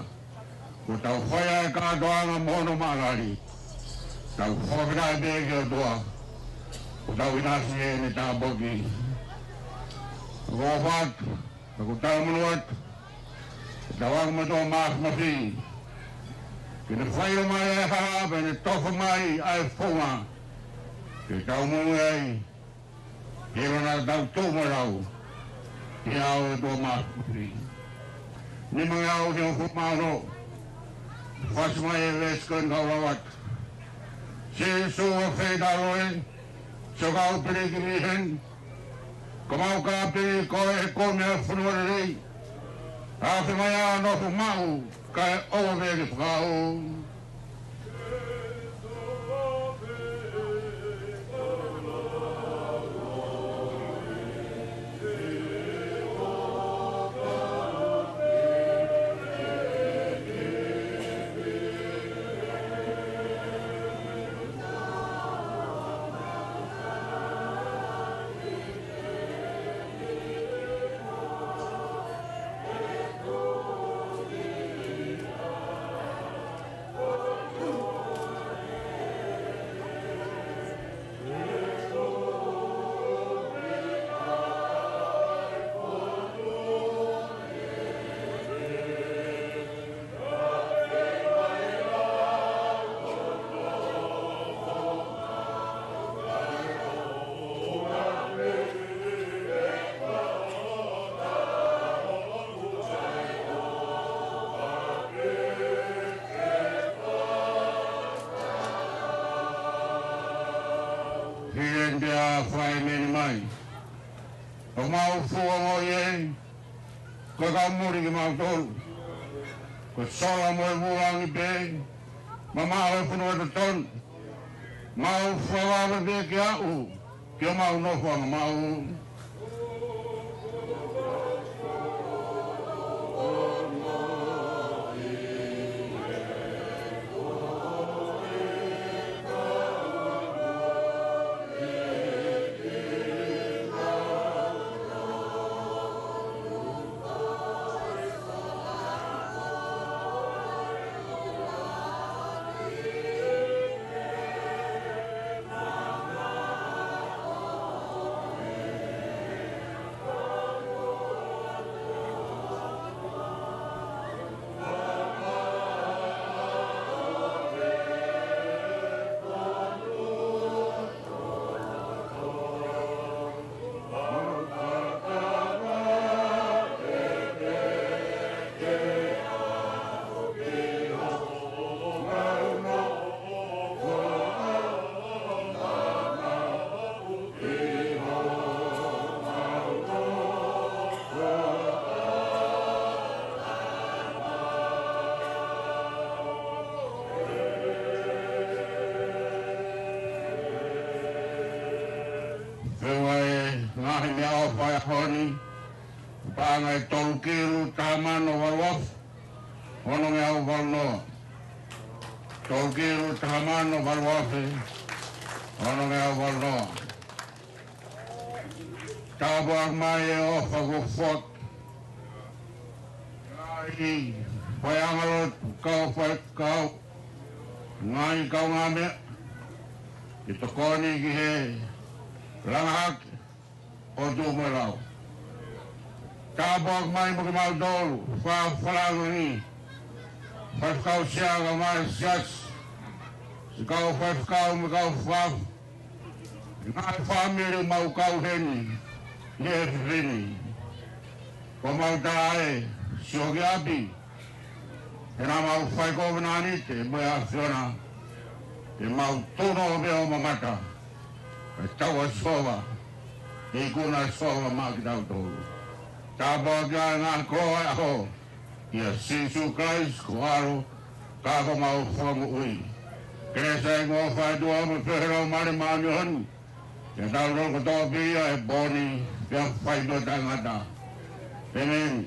Ko ʻetau fai ʻa e kātoanga mo hono maʻalali. Tau fakafetaʻi pē ki he ʻOtua. Ko ʻetau ʻinasi ʻi heʻene tāpuaki. Ko e fatu, ko ʻetau monū atu. Ke tau ako mo e Tama Māfimafi. Ke ne fai mai ʻa e hala, pea ne tofa mai ʻa e founga. Ke tau moʻui ai. He ʻoku naʻa tau tuʻu mo e lau. He ʻoku tau mafi. Nima ngeau hongofulu mā ono. Fasi mai e veesi ko eni kau lau atu. Sīsū ʻa e fai talo ē. Sio kau pili ki miheni. Ko mau ka pili ko e ko mea fonua lelei. Afe mai ā, nofo maʻu, kae ʻoua ke fakaʻau. Hili ʻeni pea fai meni mai. ʻOku mau fua mo ia, ko e kau muli kimautolu. Ko e sola mo e vūlangi pē, mamaʻo e fonua totonu. Mau fua vave pē kiate au, ke mau nofo anga mau. Feua e ngaahi meʻaʻofa ʻo e ʻaho ni, paʻanga ʻe tolu kilu taha mano valu afe, ono ngeau valu noa. Tolu kilu taha mano valu afe, ono ngeau valu noa. Tāpuaki mai e ʻofa kuo foaki. Ngaahi faiʻanga lotu, kau faifekau, ngaahi kaungāmeʻa, ʻi he tokoni ki he langa hake ʻo e tuʻu mo e lau. Tāpuaki mai mo kimautolu, fakafakalangaki, faifekau siasi, kaungā siasi, siʻi kau faifekau mo e kau fakafofonga, ngaahi fāmili ʻoku mau kau heni he efiafi ni. Ko mau tā e sio ki ʻapi, he naʻa mau fai kovinānite mo e ʻAfiona, te mau tuʻu noa pē ʻo mamata, ʻe tau ʻa Sihova, ʻe ikuna ʻa Sihova maʻa kitautolu. Tāpuakiʻi ʻa e ngaahi koloa ʻo e ʻaho, ʻia Sīsū Kalaisi ko ho ʻAlo, ka ko homau Fakamoʻui. Kelesi ʻa e ʻOtua mo e feohi ʻa e Laumālie Māʻoniʻoni, ke tau loko tō pē ia he pō ni, pea fai pē ʻo taʻengata. ʻĒmeni.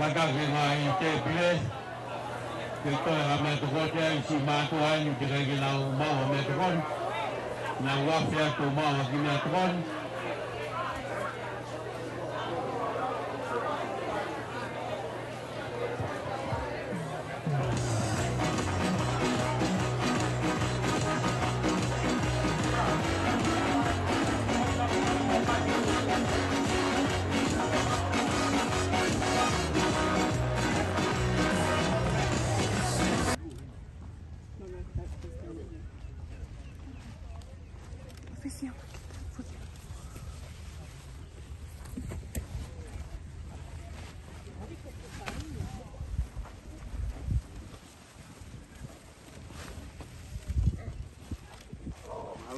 Ka ke ngaahi tēpile, ke toe ha meʻatokoni ai, siʻi mātuʻa eni teʻeki ai ke nau maʻu ha meʻatokoni, nau afe atu ʻo maʻu ha kiʻi meʻatokoni.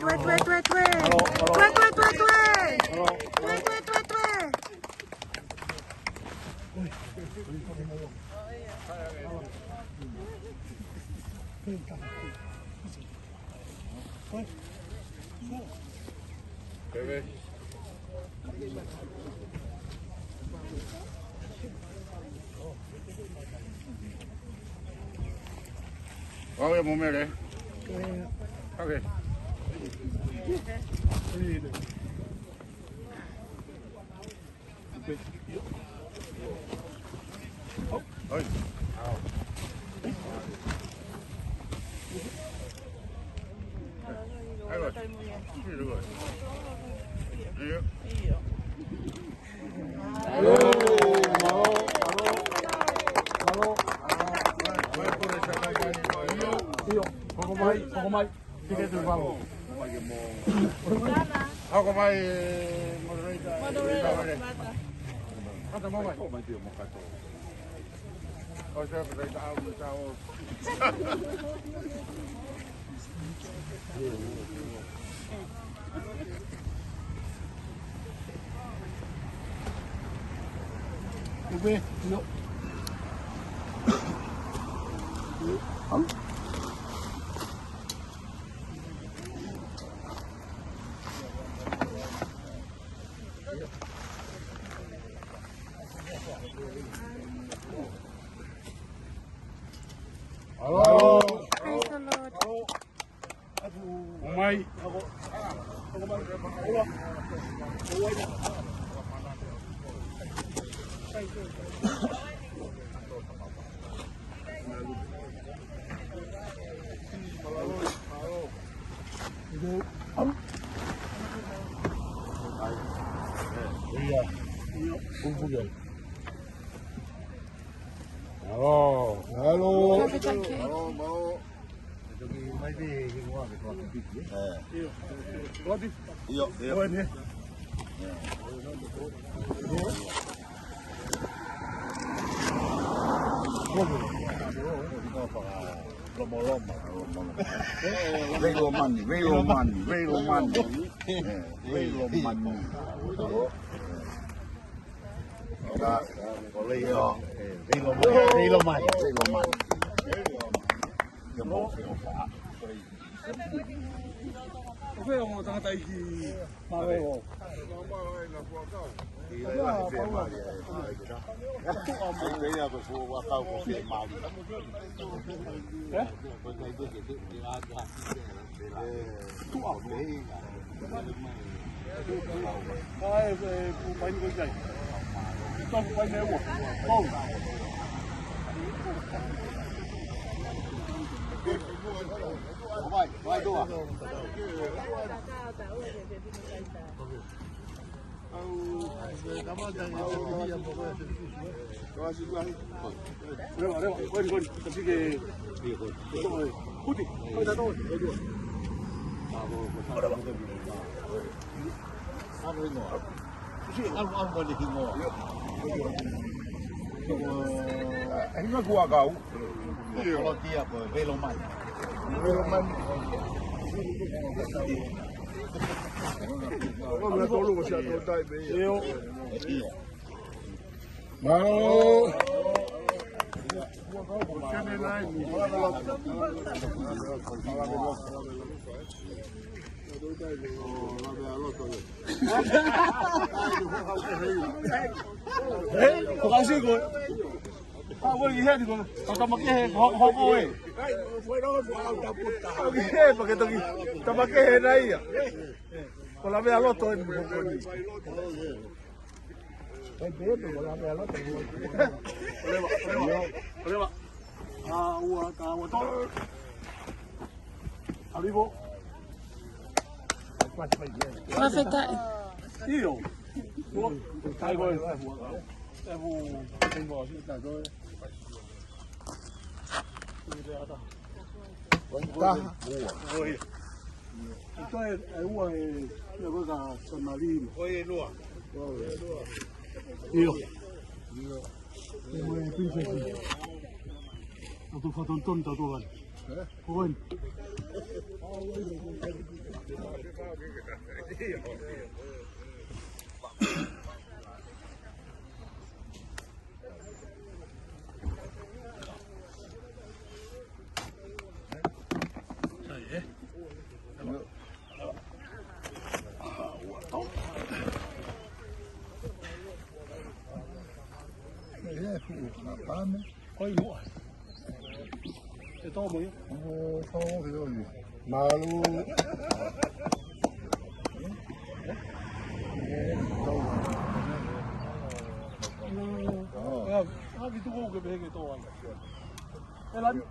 Tue, tue, tue, tue. Tue, tue, tue, tue. Tue, tue, tue, tue. Vau ia mo mele. Okay. Oi. Au. Ai, oi. Io. Io. Io. Io. Io. Hoko mai, hoko mai. Tike tu valo. Hoko mai, moderator. Moderator. Kata mo mai. O se moderator, au, au. Ube, no. Au. Hello. Praise the Lord. Hoko mai. Hello. Hello. Hello, mau. Io, io. Loma, loma. Vei lomani, vei lomani, vei lomani. Eh, vei lomani. Ka, ko lei o. Vei lomani, vei lomani, vei lomani. Ia mo, ʻo fē ʻo tangataʻeiki Maro. Ia, ia, ko e fuakau ko e fiemālie. Eh? Tuʻa. Ka e, e, kuo paini ko ʻikai. Kuo paini e ua. Kau. Vai, vai, dua. Reva, reva, koe, koe, koe. Kasi ke. Kuti, koe tato. Alu, alu, alu, alu. Hinga kuo kau. Ko Kolotia ko e vei lomani. Vei lomani. Ko e tolu ko sia tolu tai pē ia. Mālō. Hei, ʻo kasi koe. Ko e heni ko, ko tamakehe, ko, ko, ko e. Ko e heni, pea ke toki, tamakehe na ia. Ko Lavealoto eni ko eni. Ko Lavealoto. Leva, leva, leva. Ua, ka ua tolu. Alivo. Fakafetaʻi. ʻIo. Ai, ko e. Taha. Ua. Oi. Ito e, e ua e, e ua ka Samalino. Oi, e lua. ʻIo. E mo e princess. Atu fatonton tatu kan. Ko eni. Ko e fuʻu pāme. Ko e lua. E tō mo ia. ʻO, tō mo ia. Mālō. Ē, ʻa, ʻa, ki tuku ke pehē ke tō ai. E lani.